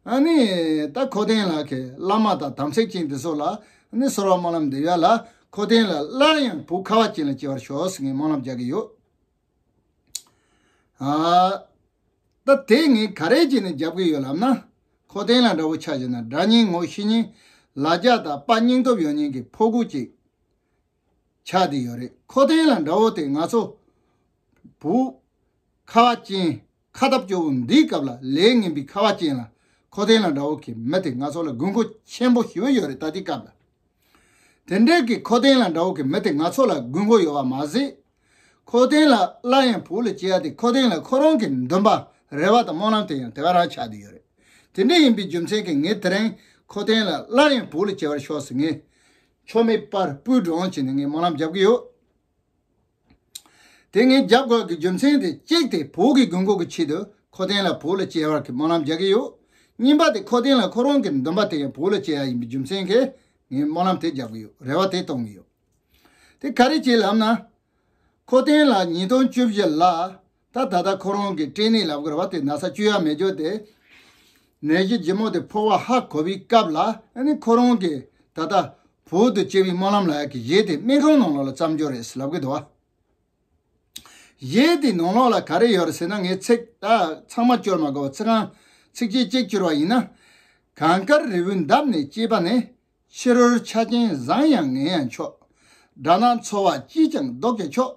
ཨ་ནི་ད་ཁོ་ཐེན་ལགས་ཀྱི་བླ་མ་དང་དམ་ཚིག་ཅན་དེ་ཚོ་ལ་ཨ་ནི་གསོལ་བ་སྨོན་ལམ་འདེབས་ཡ་ལ། ཁོ་ཐེན་ལགས་སླར་ཡང་བོད་ཁ་བ་ཅན་ལ་སྐྱེ་བར་ཤོག་ཟེར་ངས་སྨོན་ལམ་རྒྱག་གི་ཡོད། ཨ། ད་དེ་ངས་ག་རེ་བྱས་ནས་རྒྱབ་ཀྱི་ཡོད་ལབ་ན། ཁོ་ཐེན་ལགས་འདྲ་བོ་ཆ་བཞག་ན་དགྲ་གཉེན་ངོ་ཤེས་མཁན། ལ་རྒྱ་དང་དཔའ་སྙིང་སྟོབས་ཡོད་མཁན་གྱི་ཕོ་རྒོད་ཅིག་ཆགས་བསྡད་ཡོད་རེད། ཁོ་ཐེན་ལགས་འདྲ་བོ་དེ་ང་ཚོ་བོད་ཁ་བ་ཅན་ཁ་སྟབས་སྐྱོ་བོ་འདིའི་སྐབས་ལ་ལས་ངན་པའི་ཁ་བ་ཅན་ལ་ཁོ་ཐེན་ལགས་འདྲ་བོ་གི་མི་དེ་ང་ཚོ་ལ་དགོས་མཁོ་ཆེན་པོ་ཞེ་པོ་ཡོད་རེད་ད་ལྟའི་སྐབས་ལ། དེ་འདྲའི་གི་ཁོ་ཐེན་ལགས་འདྲ་བོ་གི་མི་དེ་ང་ཚོ་ལ་དགོས་མཁོ་ཡོད་པ་མ་ཟད། ཁོ་ཐེན་ལགས་སླར་ཡང་བོད་ལ་སྐྱེ་ཡ་དེ་ཁོ་ཐེན་ལགས་ཁོ་རང་གི་འདུན་པ་རེ་བ་དང་སྨོན་ལམ་དེ་ཡང་དེ་ག་རང་ཆགས་བསྡད་ཡོད་རེད། དེ་འདྲ་ཡིན་པའི་རྒྱུ་མཚན་གྱིས་ངས་དེ་རིང་ཁོ་ཐེན་ལགས་སླར་ཡང་བོད་ལ་སྐྱེ་བར་ཤོག་ཟེར་ངས་ཆོ་མེད་པར་སྤུ་སྒྲོག་བྱས་ནས་ངས་སྨོན་ལམ་རྒྱབ་ཀྱི་ཡོད། དེ་ངས་རྒྱབ་དགོས་ཀྱི་རྒྱུ་མཚན་དེ་གཅིག་དེ་བོད་ཀྱི་དགོས་མཁོ་གི་ཆེད་དུ་ཁོ་ཐེན་ལགས་བོད་ལ་སྐྱེ་བར་གྱི་སྨོན་ལམ་རྒྱག་གི་ཡོད། གཉིས་པ་དེ་ཁོ་ཐེན་ལགས་ཁོ་རང་གི་འདུན་པ་དེ་ཡང་བོད་ལ་སྐྱེ་ཡ་ཡིན་པའི་རྒྱུ་མཚན་གྱིས་ངས་སྨོན་ལམ་དེ་རྒྱག་གི་ཡོད། རེ་བ་དེ་གཏོང་གི་ཡོད། དེ་ག་རེ་བྱས་ལབ་ན། ཁོ་ཐེན་ལགས་ཉིས་སྟོང་བཅུ་བཞི་ལ་ད་ད་ལྟ་ཁོ་རང་གི་སྐྲན་ནད་ལབ་དགོས་རེད་བ། དེ་ན་ཚ་བཅོས་ཡ་མེད་རྒྱུ་དེ། ནད་གཞི་ལྗིད་མོ་དེ་ཕོག་པ་ཧ་གོ་བའི་སྐབས་ལ་ཨ་ནི་ཁོ་རང་གི་ད་ལྟ་བོད་དུ་སྐྱེ་བའི་སྨོན་ལམ་ལབ་ཡག་གི་གཞས་དེ་སྨན་ཁང་ནང་ལོགས་ལ་བརྩམས་རྒྱུ་རེད་ཟེར་ལབ་གི་འདུག་བ། གཞས་དེ་ནང་ལོགས་ལ་ག་རེ་ཡོད་རེད་ཟེར་ན། ངས་ཚིག་ད་ཚང་མ་བསྐྱུར་མ་དགོས་པ། ཚིག་རྐང་ཚིགས་བཅད་གཅིག་བསྐྱུར་བ་ཡིན་ན། གངས་དཀར་རི་བོའི་འདབས་ནས་སྐྱེས་པ་ནི། ཕྱི་རོལ་ཆ་རྐྱེན་བཟང་ཡང་ངན་ཡང་ཆོག་དགྲ་ནག་འཚོ་བ་སྐྱིད་ཀྱང་སྡུག་ཀྱང་ཆོག་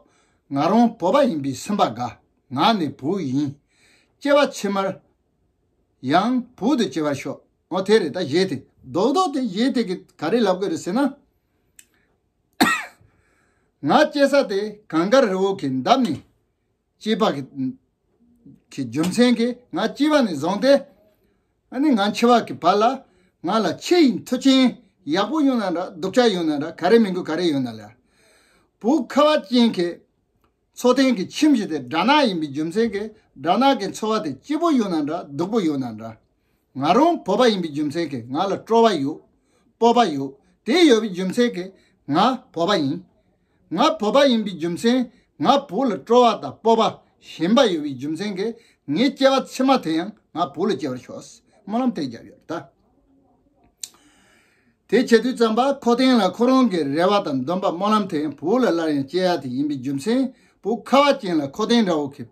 ང་རང་བོད་པ་ཡིན་པས་སེམས་པ་དགའ། ང་ནི་བོད་ཡིན། སྐྱེ་བ་ཕྱི་མར་ཡང་བོད་དུ་སྐྱེ་བར་ཤོག་འོ་དེ་རེད། ད་གཞས་དེ་ རྡོག་རྡོག་དེ་གཞས་དེ་གི་ག་རེ་ལབ་དགོས་རེད་ཟེར་ན། ང་སྐྱེ་ས་དེ་གངས་དཀར་རི་བོ་གི་འདབས་ནས་སྐྱེས་པ་གི་གི་རྒྱུ་མཚན་གྱིས། ང་སྐྱེས་པ་ནས་བཟུང་སྟེ། ཨ་ནི་ང་འཆི་བ་གི་བར་ལ་ང་ལ་ཆེ་ཡི་མཐུ་རྐྱེན། ཡག་པོ་ཡོད་ན་འདྲ། སྡུག་ཅག་ཡོད་ན་འདྲ། ག་རེ་མི་དགོས་ག་རེ་ཡོད་ན་ལ། བོད་ཁ་བ་ཅན་གྱི་འཚོ་རྟེན་གྱི་ཁྱིམ་གཞི་དེ་སྦྲ་ནག་ཡིན་པའི་རྒྱུ་མཚན་གྱིས། སྦྲ་ནག་གི་འཚོ་བ་དེ་སྐྱིད་པོ་ཡོད་ན་འདྲ། སྡུག་པོ་ཡོད་ན་འདྲ། ང་རང་བོད་པ་ཡིན་པའི་རྒྱུ་མཚན་གྱིས། ང་ལ་སྤྲོ་བ་ཡོད། སྤོབས་པ་ཡོད། དེ་ཡོད་པའི་རྒྱུ་མཚན་གྱིས་ང་བོད་པ་ཡིན། ང་བོད་པ་ཡིན་པའི་རྒྱུ་མཚན། ང་བོད་ལ་སྤྲོ་བ་དང་སྤོབས་པ་ཞེན་པ་ཡོད་པའི་རྒྱུ་མཚན་གྱིས། ངའི་སྐྱེ་བ་ཕྱི་མ་དེ་ཡང་ང་བོད་ལ་སྐྱེ་བར་ཤོག་སྨོན་ལམ་དེ་བརྒྱབ་ཡོད་ད། དེ་བྱེད་དུས་ཙམ་པ་ཁོ་ཐེན་ལ་ཁོ་རང་གི་རེ་བ་དང་འདུན་པ་སྨོན་ལམ་དེ་ཡང་བོད་ལ་སླར་ཡང་སྐྱེ་ཡ་དེ་ཡིན་པའི་རྒྱུ་མཚན། བོད་ཁ་བ་ཅན་ལ་ཁོ་ཐེན་འདྲ་བོ་གི་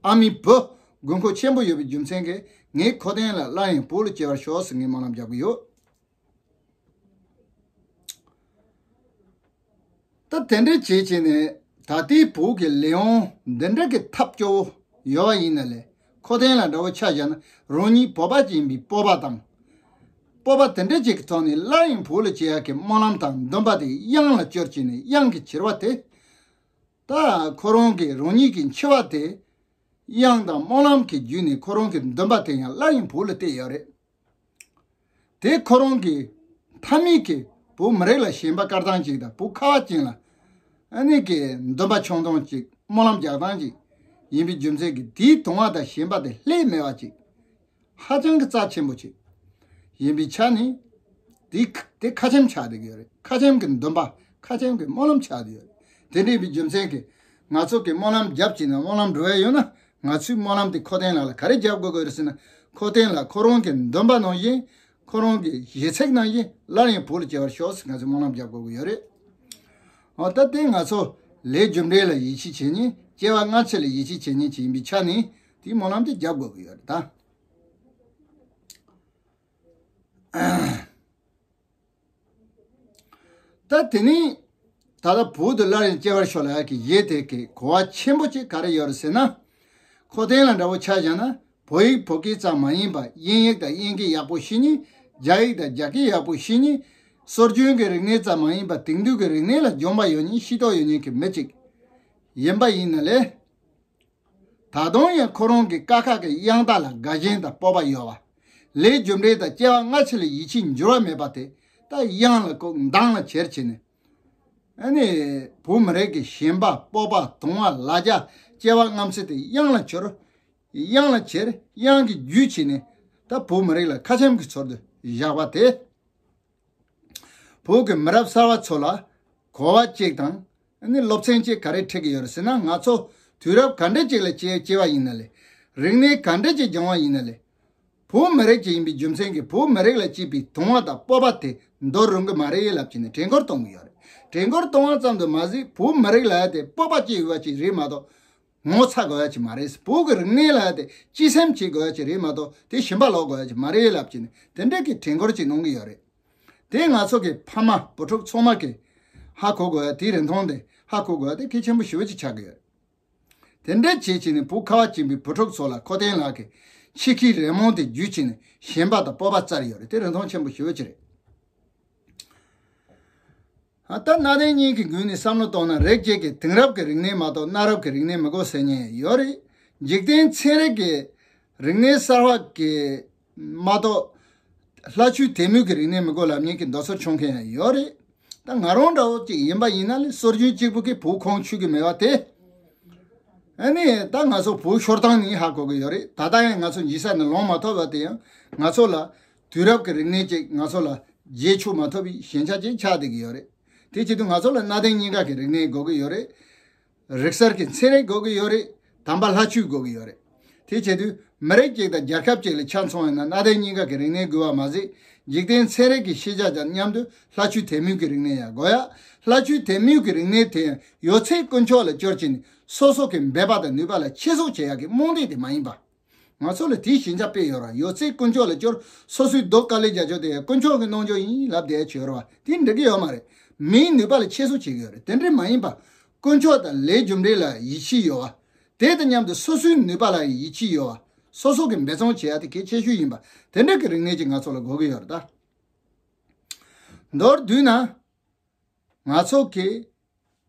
ཨ་མའི་བུ་དགོས་མཁོ་ཆེན་པོ་ཡོད་པའི་རྒྱུ་མཚན་གྱིས། ངས་ཁོ་ཐེན་ལ་སླར་ཡང་བོད་ལ་སྐྱེ་བར་ཤོག་ཟེར་ངས་སྨོན་ལམ་རྒྱག་གི་ཡོད། ད་དེ་འདྲ་བྱེད་བྱས་ནས་ད་ལྟའི་བོད་ཀྱི་ལས་དབང་འདི་འདྲ་གི་ཐབས་སྐྱོ་བོ་ཡོད་པ་ཡིན་ན་ལས། ཁོ་ཐེན་ལ་འདྲ་བོ་ཆ་བཞག་ན་རང་ཉིད་བོད་པ་ཅིག་ཡིན་པའི་སྤོབས་པ་དང་། སྤོབས་པ་དེ་འདྲ་ཅིག་གི་ཐོག་ནས་སླར་ཡང་བོད་ལ་སྐྱེ་ཡག་གི་སྨོན་ལམ་དང་འདུན་པ་དེ་གཡང་ལ་བསྐྱུར་བྱས་ནས། གཡང་གི་འཁྱེར་བ་དེ། ད་ཁོ་རང་གི་རང་ཉིད་ཀྱི་འཆི་བ་དེ་གཡང་དང་སྨོན་ལམ་གྱི་བརྒྱུད་ནས་ཁོ་རང་གི་འདུན་པ་དེ་ཡང་སླར་ཡང་བོད་ལ་གཏད་ཡོད་རེད། དེ་ཁོ་རང་གི་ཕ་མེས་ཀྱི་བོད་མི་རིགས་ལ་ཞེན་པ་དཀར་སྟངས་ཅིག་དང་། བོད་ཁ་བ་ཅན་ལ་ཨ་ནི་གི་འདུན་པ་ཆུང་སྟངས་ཅིག་སྨོན་ལམ་རྒྱག་སྟངས་ཅིག་ཡིན་པའི་རྒྱུ་མཚན་གྱིས། དེའི་དུང་བ་དང་ཞེན་པ་དེ་ལྷད་མེད་པ་ཅིག་ཧ་ཅང་གི་རྩ་ཆེན་པོ་ཅིག་ཡིན་པའི་ཆ་ནས། དེ་དེ་ཁ་ཆེམས་ཆགས་བསྡད་ཀྱི་ཡོད་རེད། ཁ་ཆེམས་ཀྱི་འདུན་པ། ཁ་ཆེམས་ཀྱི་སྨོན་ལམ་ཆགས་བསྡད་ཡོད་རེད། དེ་འདྲ་ཡིན་པའི་རྒྱུ་མཚན་གྱིས། ང་ཚོ་གི་སྨོན་ལམ་རྒྱབ་བྱས་ནས་སྨོན་ལམ་འགྲོ་ཡ་ཡོད་ན། ང་ཚོའི་སྨོན་ལམ་དེ་ཁོ་ཐེན་ལགས་ལ་ག་རེ་རྒྱབ་དགོས་ཀྱི་རེད་ཟེར་ན། ཁོ་ཐེན་ལགས་ཁོ་རང་གི་འདུན་པ་ནང་བཞིན། ཁོ་རང་གི་ཞེ་ཚིག་ནང་བཞིན་སླར་ཡང་བོད་ལ་སྐྱེ་བར་ཤོག་ཟེར་ང་ཚོས་སྨོན་ལམ་རྒྱབ་དགོས་ཀྱི་ཡོད་རེད། འོ་ད་དེ་ང་ཚོ་ལས་རྒྱུ་འབྲས་ལ་ཡིད་ཆེས་བྱེད་མཁན། སྐྱེ་བ་སྔ་ཕྱི་ལ་ཡིད་ཆེས་བྱེད་མཁན་ཅིག་ཡིན་པའི་ཆ་ནས། དེའི་སྨོན་ལམ་དེ་རྒྱབ་དགོས་ཀྱི་ཡོད་རེད་ད། ད་དེ་ནས་ད་ལྟ་བོད་དུ་སླར་ཡང་སྐྱེ་བར་ཤོག་ལབ་ཡག་གི་གཞས་དེ་གི་གོ་བ་ཆེན་པོ་གཅིག་ག་རེ་ཡོད་རེད་ཟེར་ན། ཁོ་ཐེན་ལ་འདྲ་བོ་ཆ་བཞག་ན། བོད་ཡིག་བོད་སྐད་ཙམ་མ་ཡིན་པར་དབྱིན་ཡིག་དང་དབྱིན་སྐད་ཡག་པོ་ཤེས་མཁན། རྒྱ་ཡིག་དང་རྒྱ་སྐད་ཡག་པོ་ཤེས་མཁན། སྲོལ་རྒྱུན་གྱི་རིག་གནས་ཙམ་མ་ཡིན་པར་དེང་དུས་ཀྱི་རིག་གནས་ལ་སྦྱོང་བ་ཡོད་མཁན། ཤེས་རྟོགས་ཡོད་མཁན་གྱི་མི་གཅིག་ཡིན་པ་ཡིན་ན་ལས། ད་དུང་ཡང་ཁོ་རང་གི་ཀ་ཁ་གི་དབྱངས་རྟ་ལ་དགའ་ཞེན་དང་སྤོབས་པ་ཡོད་པ། ལས་རྒྱུ་འབྲས་དང་སྐྱེ་བ་སྔ་ཕྱི་ལ་ཡིད་ཆེས་འགྱུར་བ་མེད་པ་དེ། ད་དབྱངས་ལ་ཁོ་མདངས་ལ་གྱེར་བྱས་ནས། ཨ་ནི་བོད་མི་རིགས་ཀྱི་ཞེན་པ། སྤོབས་པ། དུང་བ། ལ་རྒྱ། སྐྱེ་བ་སྔ་ཕྱི་དེ་དབྱངས་ལ་གྱེར། དབྱངས་ལ་གྱེར། དབྱངས་ཀྱི་རྒྱུ་བྱས་ནས། ད་བོད་མི་རིགས་ལ་ཁ་ཆེམས་ཀྱི་ཚུལ་དུ་བཞག་པ་དེ། བོད་ཀྱི་མི་རབས་གསར་བ་ཚོ་ལ་གོ་བ་གཅིག་དང་། ཨ་ནི་སློབ་ཚན་གཅིག་ག་རེ་ཁྲིད་ཀྱི་ཡོད་རེད་ཟེར་ན། ང་ཚོ་དུས་རབས་ག་འདྲ་ཅིག་ལ་སྐྱེ་སྐྱེ་བ་ཡིན་ན་ལས། རིག་གནས་ག་འདྲ་ཅིག་སྦྱོང་བ་ཡིན་ན་ལས། བོད་མི་རིགས་ཅིག་ཡིན་པའི་རྒྱུ་མཚན་གྱིས་བོད་མི་རིགས་ལ་སྐྱེས་པའི་དུང་བ་དང་སྤོབས་པ་དེ་འདོར་རུང་གི་མ་རེད་ལབ་བྱས་ནས་དྲན་སྐུལ་གཏོང་གི་ཡོད་རེད། དྲན་སྐུལ་གཏོང་བ་ཙམ་དུ་མ་ཟད། བོད་མི་རིགས་ལབ་ཡ་དེ་སྤོབས་པ་སྐྱེ་འོས་པ་ཅིག་རེད་མ་གཏོགས། ངོ་ཚ་དགོས་ཡ་ཅིག་མ་རེད། བོད་ཀྱི་རིག་གནས་ལབ་ཡ་དེ་གཅེས་སེམས་བྱེད་དགོས་ཡ་ཅིག་རེད་མ་གཏོགས། དེ་ཞེན་པ་ལོག་དགོས་ཡ་ཅིག་མ་རེད་ལབ་བྱས་ནས་དེ་འདྲ་གི་དྲན་སྐུལ་ཅིག་གནང་གི་ཡོད་རེད། དེ་ང་ཚོ་གི་ཕ་མ་བུ་ཕྲུག་ཚང་མ་གི་ཧ་གོ་དགོས་ཡ། དེའི་རིན་ཐང་དེ་ཧ་གོ་དགོས་ཡ་དེ་གལ་ཆེན་པོ་ཞེ་པོ་ཅིག་ཆགས་ཀྱི་ཡོད། དེ་འདྲ་བྱེད་བྱས་ནས་བོད་ཁ་བ་ཅན་པའི་བུ་ཕྲུག་ཚོ་ལ་ཁོ་ཐེན་ལགས་ཀྱི་ཆེད་ཁའི་རེ་སྨོན་དེ་བརྒྱུད་བྱས་ནས་ཞེན་པ་དང་སྤོབས་པ་བསྩལ་ཡོད་རེད། དེ་རིན་ཐང་ཆེན་པོ་ཞེ་པོ་ཅིག་རེད། ད་གནའ་དེང་གཉིས་ཀྱི་ངོས་ནས་བསམ་བློ་བཏང་ན། རིགས་གཅིག་གིས་དེང་རབས་ཀྱི་རིག་གནས་མ་གཏོགས་གནའ་རབས་ཀྱི་རིག་གནས་མི་དགོས་ཟེར་མཁན་ཡོད་རེད། འཇིག་རྟེན་ཚན་རིག་གི་རིག་གནས་གསར་བ་གི་མ་གཏོགས་ལྷ་ཆོས་དད་མོས་ཀྱི་རིག་གནས་མི་དགོས་ལབ་མཁན་གྱི་མདོ་སོར་ཆུང་མཁན་ཡང་ཡོད་རེད། ད་ང་རང་འདྲ་བོ་ཅིག་ཡིན་པ་ཡིན་ན་ལས། སྲོལ་རྒྱུན་གཅིག་པུ་གིས་བོད་ཁུངས་འཁྱོལ་གྱི་མེད་པ་དེ། ཨ་ནི་ད་ང་ཚོ་བོད་ཤོར་སྟངས་ནས་ཧ་གོ་གི་ཡོད་རེད། ད་ལྟ་ཡང་ང་ཚོ་འཇིགས་ས་ནས་ལོང་མ་ཐུབ་པ་དེ་ཡང་ང་ཚོ་ལ་དུས་རབས་ཀྱི་རིག་གནས་ཅིག་ང་ཚོ་ལ་བརྗེ་ཆོག་མ་ཐུབ་པའི་ཞན་ཆ་ཅིག་ཆགས་བསྡད་ཀྱི་ཡོད་རེད། དེ་བྱེད་དུས་ང་ཚོ་ལ་གནའ་དེང་གཉིས་ཀ་གི་རིག་གནས་དགོས་ཀྱི་ཡོད་རེད། རིག་གསར་གྱི་ཚན་རིག་དགོས་ཀྱི་ཡོད་རེད། དམ་པ་ལྷ་ཆོས་དགོས་ཀྱི་ཡོད་རེད། དེ་བྱེད་དུས་མི་རིགས་གཅིག་དང་རྒྱལ་ཁབ་གཅིག་ལ་ཆ་མཚོན་ཡོང་ན། གནའ་དེང་གཉིས་ཀ་གི་རིག་གནས་དགོས་པ་མ་ཟད། འཇིག་རྟེན་ཚན་རིག་གི་ཤེས་བྱ་དང་མཉམ་དུ་ལྷ་ཆོས་དད་མོས་ཀྱི་རིག་གནས་ཡང་དགོས་ཡ། ལྷ་ཆོས་དད་མོས་ཀྱི་རིག་གནས་དེ་ཡང་ཡོད་ཚད་དཀོན་མཆོག་ལ་སྐྱོར་བྱས་ནས། སོ་སོ་གི་འབད་པ་དང་ནུས་པ་ལ་ཆེ་བསོག་བྱེད་ཡག་གི་རྨོངས་དད་དེ་མ་ཡིན་པ། ང་ཚོ་ལ་དེའི་ཞན་ཆ་དཔེ་ཡོད་ར། ཡོད་ཚད་དཀོན་མཆོག་ལ་སྐྱོར། སོ་སོའི་རྡོ་དཀའ་ལས་རྒྱག་ཕྱོགས་དེ་ཡང་དཀོན་མཆོག་གི་གནང་ཕྱོགས་ཡིན་ལབ་བསྡད་ཡ་ཅིག་ཡོད་ར་བ། དེ་འགྲིག་གི་ཡོད་མ་རེད། མིའི་ནུས་པ་ལ་ཆེ་བསོག་བྱེད་ཀྱི་ཡོད་རེད། དེ་འདྲ་མ་ཡིན་པ། དཀོན་མཆོག་དང་ལས་རྒྱུ་འབྲས་ལ་ཡིད་ཆེས་ཡོད་བ། དེ་དང་མཉམ་དུ་སོ་སོའི་ནུས་པ་ལ་ཡིད་ཆེས་ཡོད་བ། སོ་སོ་གི་འབད་བརྩོན་བྱེད་ཡ་དེ་གལ་ཆེ་ཤོས་ཡིན་པ། དེ་འདྲ་གི་རིག་གནས་ཅིག་ང་ཚོ་ལ་དགོས་ཀྱི་ཡོད་རེད་ད། མདོར་བསྡུས་ན། ང་ཚོ་གི་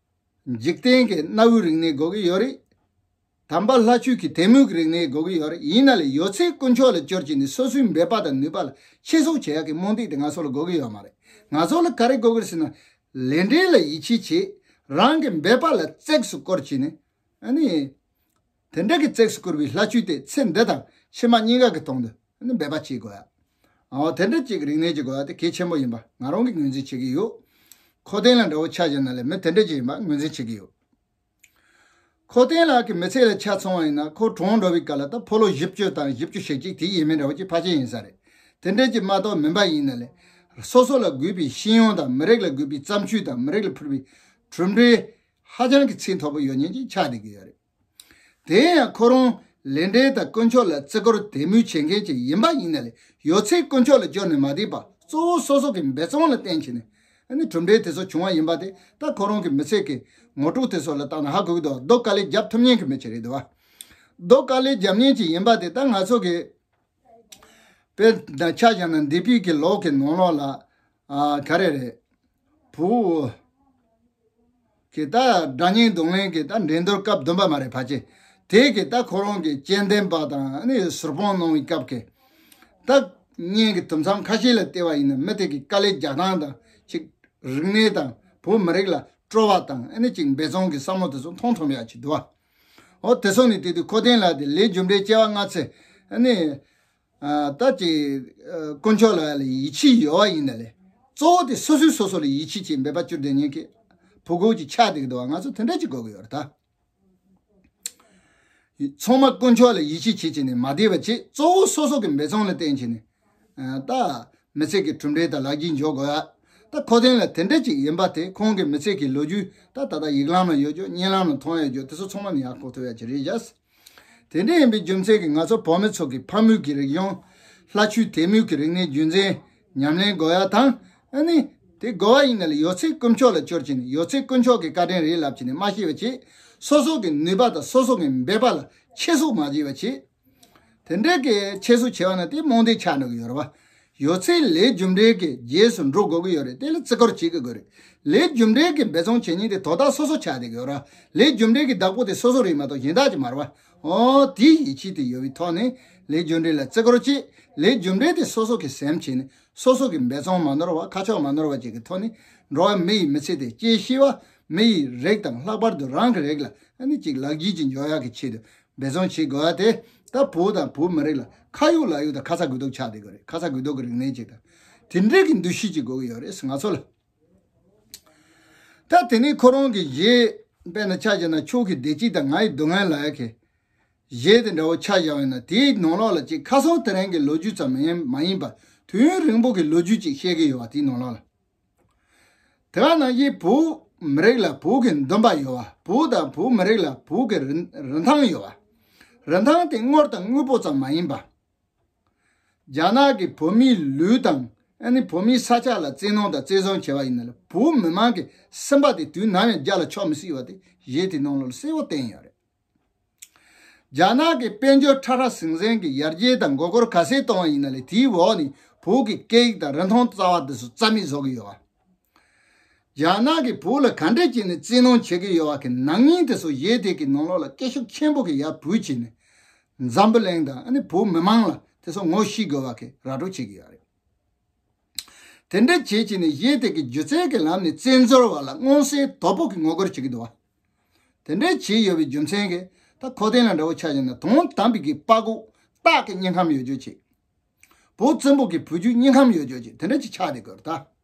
འཇིག་རྟེན་གྱི་གནའ་བོའི་རིག་གནས་དགོས་ཀྱི་ཡོད་རེད། དམ་པ་ལྷ་ཆོས་ཀྱི་དད་མོས་ཀྱི་རིག་གནས་དགོས་ཀྱི་ཡོད་རེད། ཡིན་ན་ལས་ཡོད་ཚད་དཀོན་མཆོག་ལ་སྐྱོར་བྱས་ནས་སོ་སོའི་འབད་པ་དང་ནུས་པ་ལ་ཆེད་གཟུགས་བྱེད་ཡག་གི་རྨོངས་དད་དེ་ང་ཚོ་ལ་དགོས་ཀྱི་ཡོད་མ་རེད། ང་ཚོ་ལ་ག་རེ་དགོས་ཀྱི་རེད་ཟེར་ན། ལས་འབྲས་ལ་ཡིད་ཆེས་བྱེད། རང་གི་འབད་པ་ལ་བརྩེགས་སུ་བསྐོར་བྱས་ནས། ཨ་ནི། དེ་འདྲ་གི་བརྩེགས་སུ་བསྐོར་བའི་ལྷ་ཆོས་དེ་ཚེ་འདི་དང་ཕྱི་མ་གཉིས་ཀ་གི་དོན་དུ་ནི་འབད་པ་བྱེད་དགོས་ཡ། འོ་དེ་འདྲ་གཅིག་རིག་གནས་ཀྱི་དགོས་ཡ་དེ་གལ་ཆེན་པོ་ཡིན་པ་ང་རང་གིས་ངོས་འཛིན་བྱེད་ཀྱི་ཡོད། ཁོ་ཐེན་ལ་འདྲ་བོ་ཆ་བཞག་ན་ལས་མི་དེ་འདྲ་ཅིག་ཡིན་པ་ངོས་འཛིན་བྱེད་ཀྱི་ཡོད། ཁོ་ཐེན་ལགས་ཀྱི་མི་ཚེ་ལ་ཆ་མཚོན་པ་ཡིན་ན་ཁོ་གྲོངས་འགྲོ་བའི་སྐབས་ལ་ད་ཕོ་ལོ་བཞི་བཅུ་དང་བཞི་བཅུ་ཞེ་གཅིག་དེ་ཡས་མས་འདྲ་བོ་ཅིག་ཕལ་ཆེར་ཡིན་ས་རེད། དེ་འདྲ་ཅིག་མ་གཏོགས་མིན་པ་ཡིན་ན་ལས། སོ་སོ་ལ་དགོས་པའི་ཤེས་ཡོན་དང་མི་རིགས་ལ་དགོས་པའི་བརྩམས་ཆོས་དང་མི་རིགས་ལ་ཕུལ་བའི་གྲུབ་འབྲས་ཧ་ཅང་གི་ཚད་མཐོ་པོ་ཡོད་མཁན་ཅིག་ཆགས་བསྡད་ཀྱི་ཡོད་རེད། དེ་ཡང་ཁོ་རང་ལས་འབྲས་དང་དཀོན་མཆོག་ལ་བརྩི་བཀུར་དད་མོས་བྱེད་མཁན་ཅིག་ཡིན་པ་ཡིན་ན་ལས་ཡོད་ཚད་དཀོན་མཆོག་ལ་སྐྱོར་ནས་མ་བསྡད་པ་གཙོ་བོ་སོ་སོ་གི་འབད་བརྩོན་ལ་བརྟེན་བྱས་ནས་ཨ་ནི་གྲུབ་འབྲས་དེ་ཚོ་བྱུང་བ་ཡིན་པ་དེ་ད་ཁོ་རང་གི་མི་ཚེ་གི་ངོ་སྤྲོད་དེ་ཚོ་ལ་བལྟས་ན་ཧ་གོ་གི་འདུག་རྡོ་དཀའ་ལས་རྒྱབ་ཐུབ་མཁན་གྱི་མི་ཅིག་རེད་འདུག་བ། རྡོ་དཀའ་ལས་རྒྱབ་མཁན་ཅིག་ཡིན་པ་དེ་ད་ང་ཚོ་གི་དཔེར་ན་ཆ་བཞག་ན་འདས་པའི་གི་ལོ་གི་ནང་ལོགས་ལ་ཨ་ག་རེ་རེད། བུ། གི་ད་དགྲ་གཉེན་གདོང་ལེན་གི་ད་འགྲན་བསྡུར་སྐབས་བདུན་པ་མ་རེད་ཕལ་ཆེར། དེ་གི་ད་ཁོ་རང་གི་སྤྱན་ལྡན་པ་དང་ཨ་ནི་ཟུར་ཕོག་གནང་བའི་སྐབས་ཀྱི་ད་གཉེན་གི་དུམ་མཚམས་ཁ་ཤས་ལ་བལྟས་པ་ཡིན་ན་མི་དེ་གི་དཀའ་ལས་རྒྱག་སྟངས་དང་ཅིག་རིག་གནས་དང་བོད་མི་རིགས་ལ་སྤྲོ་བ་དང་ཨ་ནི་ཅིག་འབད་བརྩོན་གི་བསམ་བློ་དེ་ཚོ་མཐོང་ཐུབ་ཡག་ཅིག་འདུག་བ། འོ་དེ་སོང་ནས་དེ་དུས་ཁོ་ཐེན་ལགས་དེ་ལས་རྒྱུ་འབྲས་སྐྱེ་བ་སྔ་ཕྱི་ཨ་ནི། ད་ཅིག་དཀོན་མཆོག་ལ་ཡིད་ཆེས་ཡོད་པ་ཡིན་ན་ལས། གཙོ་བོ་དེ་སོ་སོས་སོ་སོ་ལ་ཡིད་ཆེས་ཀྱིས་འབད་པ་བཅུ་བདུན་ཉིན་གྱི་ཕྲུ་གུ་ཅིག་ཆགས་བསྡད་ཀྱི་འདུག་བ། ང་ཚོ་དེ་འདྲ་ཅིག་དགོས་ཀྱི་ཡོད་རེད་ད། ཚང་མ་དཀོན་མཆོག་ལ་ཡིད་ཆེས་བྱེད་བྱས་ནས་མ་བསྡད་པ་བྱེད་གཙོ་བོ་སོ་སོ་གི་འབད་བརྩོན་ལ་བརྟེན་བྱས་ནས། ད་མི་ཚེ་གི་གྲུབ་འབྲས་དང་ལག་གྱེས་འཇོག་དགོས་ཡ། ད་ཁོ་ཐེན་ལ་དེ་འདྲ་ཅིག་ཡིན་པ་དེ་ཁོང་གི་མི་ཚེ་གི་ལོ་རྒྱུས་ད་ད་ལྟ་ཡིག་ལམ་ལ་ཡོད་རྒྱུ་བརྙན་ལམ་ལ་མཐོང་ཡོད་རྒྱུ་དེ་ཚོ་ཚང་མ་ནས་ཡག་གོ་ཐུབ་ཡ་ཅིག་རེད་ཤག་དེ་འདྲ་ཡིན་པའི་རྒྱུ་མཚན་གྱིས་ང་ཚོ་བོད་མི་ཚོ་གི་ཕ་མེས་ཀྱི་རིག་གཞུང་། ལྷ་ཆོས་དད་མོས་ཀྱི་རིག་གནས་རྒྱུན་འཛིན་ཉམས་ལེན་དགོས་ཡ་དང་། ཨ་ནི། དེ་དགོས་པ་ཡིན་ན་ལ་ཡོད་ཚད་དཀོན་མཆོག་ལ་སྐྱོར་བྱས་ནས་ཡོད་ཚད་དཀོན་མཆོག་གི་བཀའ་དྲིན་རེད་ལབ་བྱས་ནས་མ་ཤེས་པ་བྱེད། སོ་སོ་གི་ནུས་པ་དང་སོ་སོ་གི་འབད་པ་ལ་ཆེད་གཟུགས་མ་བྱེད་པ་བྱེད། དེ་འདྲའི་གི་ཆེད་གཟུགས་བྱས་པ་ན་དེ་རྨོངས་དད་ཆགས་འགྲོ་གི་ཡོད་རེད་བ། ཡོད་ཚད་ལས་རྒྱུ་འབྲས་ཀྱི་རྗེས་སུ་འགྲོ་དགོས་ཀྱི་ཡོད་རེད། དེ་ལ་བརྩི་བཀུར་བྱེད་དགོས་ཀྱི་ཡོད་རེད། ལས་རྒྱུ་འབྲས་ཀྱི་འབད་བརྩོན་བྱེད་མཁན་དེ་དོ་བདག་སོ་སོ་ཆགས་བསྡད་ཀྱི་ཡོད་རེད། ལས་རྒྱུ་འབྲས་ཀྱི་བདག་པོ་དེ་སོ་སོ་རེད་མ་གཏོགས་གཞན་དག་ཅིག་མ་རེད་བ། འོ་དེའི་ཡིད་ཆེས་དེ་ཡོད་པའི་ཐོག་ནས་ལས་རྒྱུ་འབྲས་ལ་བརྩི་བཀུར་བྱེད། ལས་རྒྱུ་འབྲས་དེ་སོ་སོ་གི་སེམས་བྱས་ནས་སོ་སོ་གི་འབད་བརྩོན་མ་ནོར་བ་ཁ་ཕྱོགས་མ་ནོར་བ་ཅིག་གི་ཐོག་ནས་འགྲོ་བ་མི་ཡི་མི་ཚེ་དེ་སྐྱེལ་ཤེས་པ། མི་ཡི་རིགས་དང་ལྷག་པར་དུ་རང་གི་རིགས་ལ་ཨ་ནི་ཅིག་ལག་རྗེས་ཅིག་འཇོག་ཡག་གི་ཆེད་དུ། འབད་བརྩོན་བྱེད་དགོས་པ་དེ་ད་བོད་དང་བོད་མི་རིགས་ལ་ཁ་ཡོད་ལག་ཡོད་དང་ཁ་ཚ་དགོས་གཏུགས་ཆགས་བསྡད་དགོས་རེད། ཁ་ཚ་དགོས་གཏུགས་ཀྱི་རིག་གནས་ཅིག་དང་། དེ་འདྲའི་གི་འདུ་ཤེས་ཅིག་དགོས་ཀྱི་ཡོད་རེད་ང་ཚོ་ལ། ད་དེ་ནས་ཁོ་རང་གི་གཞས་དཔེར་ན་ཆ་བཞག་ན་ཁྱོད་ཀྱི་བདེ་སྐྱིད་དང་ང་ཡི་སྡུག་བསྔལ་ལབ་ཡག་གི་གཞས་དེ་འདྲ་བོ་ཆ་བཞག་པ་ཡིན་ན་དེའི་ནང་ལོགས་ལ་ཅིག་ཁ་སང་དེ་རིང་གི་ལོ་རྒྱུས་ཙམ་མ་ཡིན་མ་ཡིན་པར་དུས་ཡུན་རིང་པོ་གི་ལོ་རྒྱུས་ཅིག་བཤད་ཀྱི་ཡོད་པ་དེའི་ནང་ལོགས་ལ། དེ་ག་ནང་བཞིན་བོད་མི་རིགས་ལ་བོད་ཀྱི་འདུན་པ་ཡོད་པ། བོད་དང་བོད་མི་རིགས་ལ་བོད་ཀྱི་རིན་རིན་ཐང་ཡོད་པ། རིན་ཐང་དེ་དངུལ་དང་དངོས་པོ་ཙམ་མ་ཡིན་པ། རྒྱ་ནག་གིས་བོད་མིའི་ལུས་དང་ཨ་ནི་བོད་མིའི་ས་ཆ་ལ་བཙན་གནོན་དང་བཙན་བཟུང་བྱས་པ་ཡིན་ན་ལ་བོད་མི་མང་གི་སེམས་པ་དེ་དུས་ནམ་ཡང་རྒྱ་ལ་ཕྱོགས་མི་སྲིད་པ་དེ་གཞས་དེའི་ནང་ལོགས་ལ་གསལ་པོ་བསྟན་ཡོད་རེད། རྒྱ་ནག་གི་དཔལ་འབྱོར་ཁྲ་ཁྲ་ཟིང་ཟིང་གི་ཡར་རྒྱས་དང་མགོ་སྐོར་ག་ཚད་གཏོང་བ་ཡིན་ན་ལས་དེའི་འོག་ནས་བོད་ཀྱི་སྐད་ཡིག་དང་རིན་ཐང་རྩ་བ་དེ་ཚོ་རྩ་མེད་བཟོ་གི་ཡོད་པ། རྒྱ་ནག་གིས་བོད་ལ་ག་འདྲས་བྱས་ནས་བཙན་གནོན་བྱེད་ཀྱི་ཡོད་པ་གི་ནག་ཉེས་དེ་ཚོ་གཞས་དེ་གི་ནང་ལོགས་ལ་སྐད་ཤུགས་ཆེན་པོ་གི་ཡར་བུད་བྱས་ནས་འཛམ་བུ་གླིང་དང་ཨ་ནི་བོད་མི་མང་ལ་དེ་ཚོ་ངོ་ཤེས་དགོས་པ་གི་ར་སྤྲོད་བྱེད་ཀྱི་ཡོད་རེད། དེ་འདྲ་བྱེད་ཀྱི་ནི་གཞས་དེ་གི་སྒྱུ་རྩལ་གྱི་ལམ་ནས་བཙན་འཛུལ་བ་ལ་མངོན་གསལ་དོད་པོ་གི་ངོ་རྒོལ་བྱེད་ཀྱི་འདུག་བ། དེ་འདྲ་བྱས་ཡོད་པའི་རྒྱུ་མཚན་གྱིས་ད་ཁོ་ཐེན་ལ་འདྲ་བོ་ཆ་བཞག་ན་དོན་དམ་པའི་གི་དཔའ་རྒོད་སྟག་གི་སྙིང་ཁམས་ཡོད་རྒྱུ་ཅིག་བོད་བཙན་པོ་གི་བུ་རྒྱུད་སྙིང་ཁམས་ཡོད་རྒྱུ་ཅིག་དེ་འདྲ་ཅིག་ཆགས་བསྡད་དགོས་རེད་ད།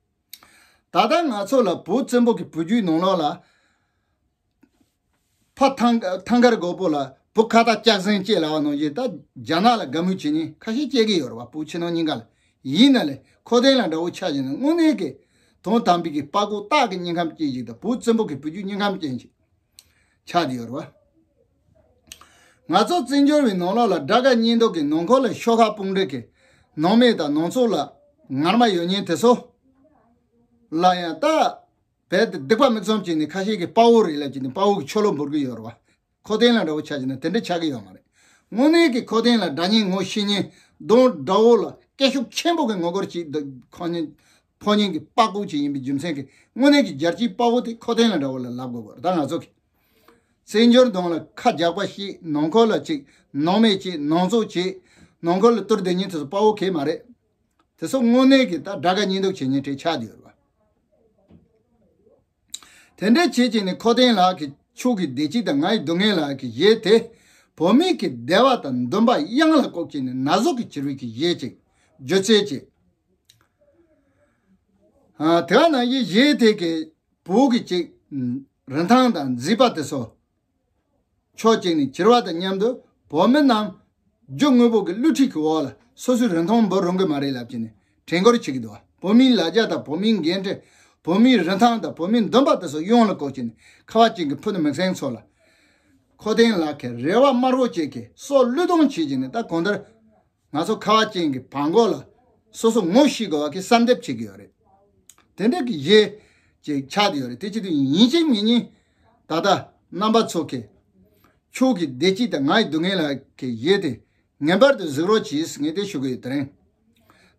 ད་ལྟ་ང་ཚོ་ལ་བོད་བཙན་པོ་གི་བུ་རྒྱུད་ནང་ལོགས་ལ། ཕ་ཐང་ཐང་དཀར་མགོ་པོ་ལ་བུ་ཁ་བཏགས་སྐྱག་ཟན་སྐྱེས་ལབ་པ་ནང་བཞིན་ད་རྒྱ་ནག་ལ་དགའ་མོས་བྱེད་མཁན་ཁ་ཤས་སྐྱེ་གི་ཡོད་རེད་བ། བོད་ཕྱི་ནང་གཉིས་ཀ་ལ། ཡིན་ན་ལས་ཁོ་ཐེན་ལ་འདྲ་བོ་ཆ་བཞག་ན་དངོས་གནས་ཀྱི་དོན་དམ་པའི་གི་དཔའ་རྒོད་སྟག་གི་སྙིང་ཁམས་ཅན་ཞིག་དང་བོད་བཙན་པོ་གི་བུ་རྒྱུད་སྙིང་ཁམས་ཅན་ཞིག་ཆགས་བསྡད་ཡོད་རེད་བ། ང་ཚོ་བཙན་བྱོལ་བའི་ནང་ལོགས་ལ་དགྲ་དགའ་གཉེན་སྡུག་གི་ནང་འཁོད་ལ་ཤོག་ཁག་དཔུང་སྒྲིག་གི་ནང་མི་དང་ནང་ཚོགས་ལ་ངར་མ་ཡོད་མཁན་དེ་ཚོ་ལ་ཡང་ད། རྦད་དེ་སྡིག་པ་མིག་བཙུམ་བྱས་ནས་ཁ་ཤས་ཀྱིས་དཔའ་བོ་རེད་ལབ་བྱས་ནས་དཔའ་བོ་གི་ཆོ་ལོ་འབུལ་གྱི་ཡོད་རེད་བ། ཁོ་ཐེན་ལ་འདྲ་བོ་ཆ་བཞག་ན་དེ་འདྲ་ཆགས་ཀྱི་ཡོད་མ་རེད། དངོས་གནས་ཀྱི་ཁོ་ཐེན་ལ་དགྲ་གཉེན་ངོ་ཤེས་མཁན་གདོང་དགྲ་བོ་ལ་སྐད་ཤུགས་ཆེན་པོ་གི་ངོ་རྒོལ་བྱེད་འདུག་ཁོ་གཉིས་ ཕོ་ཉ་གི་པགས་ཀོ་ཅིག་ཡིན་པའི་རྒྱུ་མཚན་གྱིས་དངོས་གནས་ཀྱི་རྒྱལ་སྤྱིའི་དཔའ་བོ་དེ་ཁོ་ཐེན་ལགས་འདྲ་བོ་ལ་ལབ་དགོས་པ་རེད། ད་ང་ཚོ་གི་བཙན་བྱོལ་གདོང་ལ་ཁ་རྒྱག་པ་ཞིག་ནང་ཁུལ་ལ་ཅིག་ནང་མི་ཅིག་ནང་ཚོགས་ཅིག་ནང་ཁུལ་ལ་བསྟོར་བསྡད་མཁན་དེ་ཚོ་དཔའ་བོ་གང་ཡང་མ་རེད། དེ་ཚོ་དངོས་གནས་ཀྱི་ད་དགྲ་དགའ་གཉེན་སྡུག་བྱེད་མཁན་གྲས་ཆགས་བསྡད་ཡོད་རེད་པ། དེ་འདྲ་བྱེད་ཀྱི་ནི་ཁོ་ཐེན་ལགས་ཀྱི་ཁྱོད་ཀྱི་བདེ་སྐྱིད་དང་ང་ཡི་སྡུག་བསྔལ་ལགས་ཀྱི་གཞས་དེ་བོད་མི་གི་བདེ་བ་དང་འདུན་པ་གཡང་ལ་བཀོད་ཀྱི་ནི་ན་ཟུག་གི་བྱེད་རིགས་ཀྱི་གཞས་ཅིག་སྒྱུ་རྩལ་ཅིག་ཨ། དེ་ག་ནང་བཞིན་གཞས་དེ་གི་བོད་ཀྱི་ཅིག་རིན་ཐང་དང་མཛེས་པ་དེ་ཚོ་ཕྱོགས་གཅིག་ནས་གྱེར་བ་དང་མཉམ་དུ་བོད་མི་རྣམས་རྒྱུ་དངོས་པོ་གི་བསླུ་བྲིད་ཀྱི་འོག་ལ་སོ་སོའི་རིན་ཐང་འབོར་རུང་གི་མ་རེད་ལབ་ཀྱི་ནས་དྲན་སྐུལ་བྱེད་ཀྱི་འདུག་བ། བོད་མིའི་ལ་རྒྱ་དང་བོད་མིའི་འགན་འཁྲི། བོད་མིའི་རིན་ཐང་དང་བོད་མིའི་འདུན་པ་དེ་ཚོ་གཡང་ལ་བཀོད་ཀྱི་ནས་ཁ་བ་ཅན་གྱི་བུ་ནི་མིག་སེང་ཚོ་ལ། ཁོ་ཐེན་ལགས་ཀྱི་རེ་བ་དམར་པོ་བཅས་ཀྱི་སྲོག་བློས་གཏོང་བྱེད་ཀྱི་ནས་ད་གང་ལྟར། ང་ཚོ་ཁ་བ་ཅན་གྱི་བར་མགོ་ལ་སོ་སོ་ངོ་ཤེས་དགོས་པ་གི་གསལ་འདེབས་བྱེད་ཀྱི་ཡོད་རེད། དེ་འདྲ་གི་གཞས་ཅིག་ཆགས་བསྡད་ཡོད་རེད། དེ་བྱེད་དུས་ཡིན་གཅིག་མིན་གཉིས་ད་ལྟ་རྣམ་པ་ཚོ་གི་ཁྱོད་ཀྱི་བདེ་སྐྱིད་དང་ང་ཡི་སྡུག་བསྔལ་ལགས་ཀྱི་གཞས་དེ་ངེས་པར་དུ་གཟིགས་རོགས་གྱིས་ངས་དེ་ཞུ་གི་ཡོད། དེ་རིང་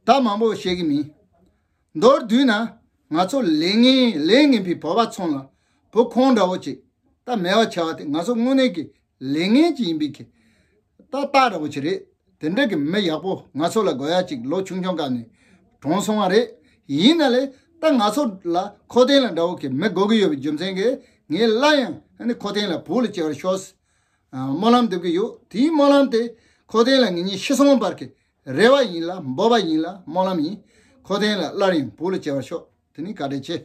ད་མང་པོ་བཤད་ཀྱི་མིན། མདོར་བསྡུས་ན་ང་ཚོ་ལས་ངན་ལས་ངན་པའི་བོད་པ་ཚོ་ལ་བོད་ཁོང་འདྲ་བོ་ཅིག་ད་མེད་པ་བྱ་བ་དེ་ང་ཚོ་དངོས་གནས་ཀྱི་ལས་ངན་ཅིག་ཡིན་པའི་གི་ད་རྟགས་འདྲ་བོ་ཅིག་རེད། དེ་འདྲ་གི་མི་ཡག་པོ་ང་ཚོ་ལ་དགོས་ཡ་ཅིག་ལོ་ཆུང་ཆུང་སྐབས་ནས་གྲོངས་སོང་བ་རེད། ཡིན་ན་ལས་ད་ང་ཚོ་ལ་ཁོ་ཐེན་ལགས་འདྲ་བོ་གི་མི་དགོས་ཀྱི་ཡོད་པའི་རྒྱུ་མཚན་གྱིས་ངས་སླར་ཡང་ཨ་ནི་ཁོ་ཐེན་ལགས་བོད་ལ་སྐྱེལ་བར་ཤོག་ཟེར་སྨོན་ལམ་འདེབས་ཀྱི་ཡོད། དེའི་སྨོན་ལམ་དེ་ཁོ་ཐེན་ལགས་ངེད་གཉིས་ཤི་སོང་བར་གྱི་རེ་བ་ཡིན་ལ་འབོད་པ་ཡིན་ལ་སྨོན་ལམ་ཡིན། ཁོ་ཐེན་ལགས་སླར་ཡང་བོད་ལ་སྐྱེལ་བར་ཤོག་དེ་ནི་བཀའ་དྲིན་ཆེ།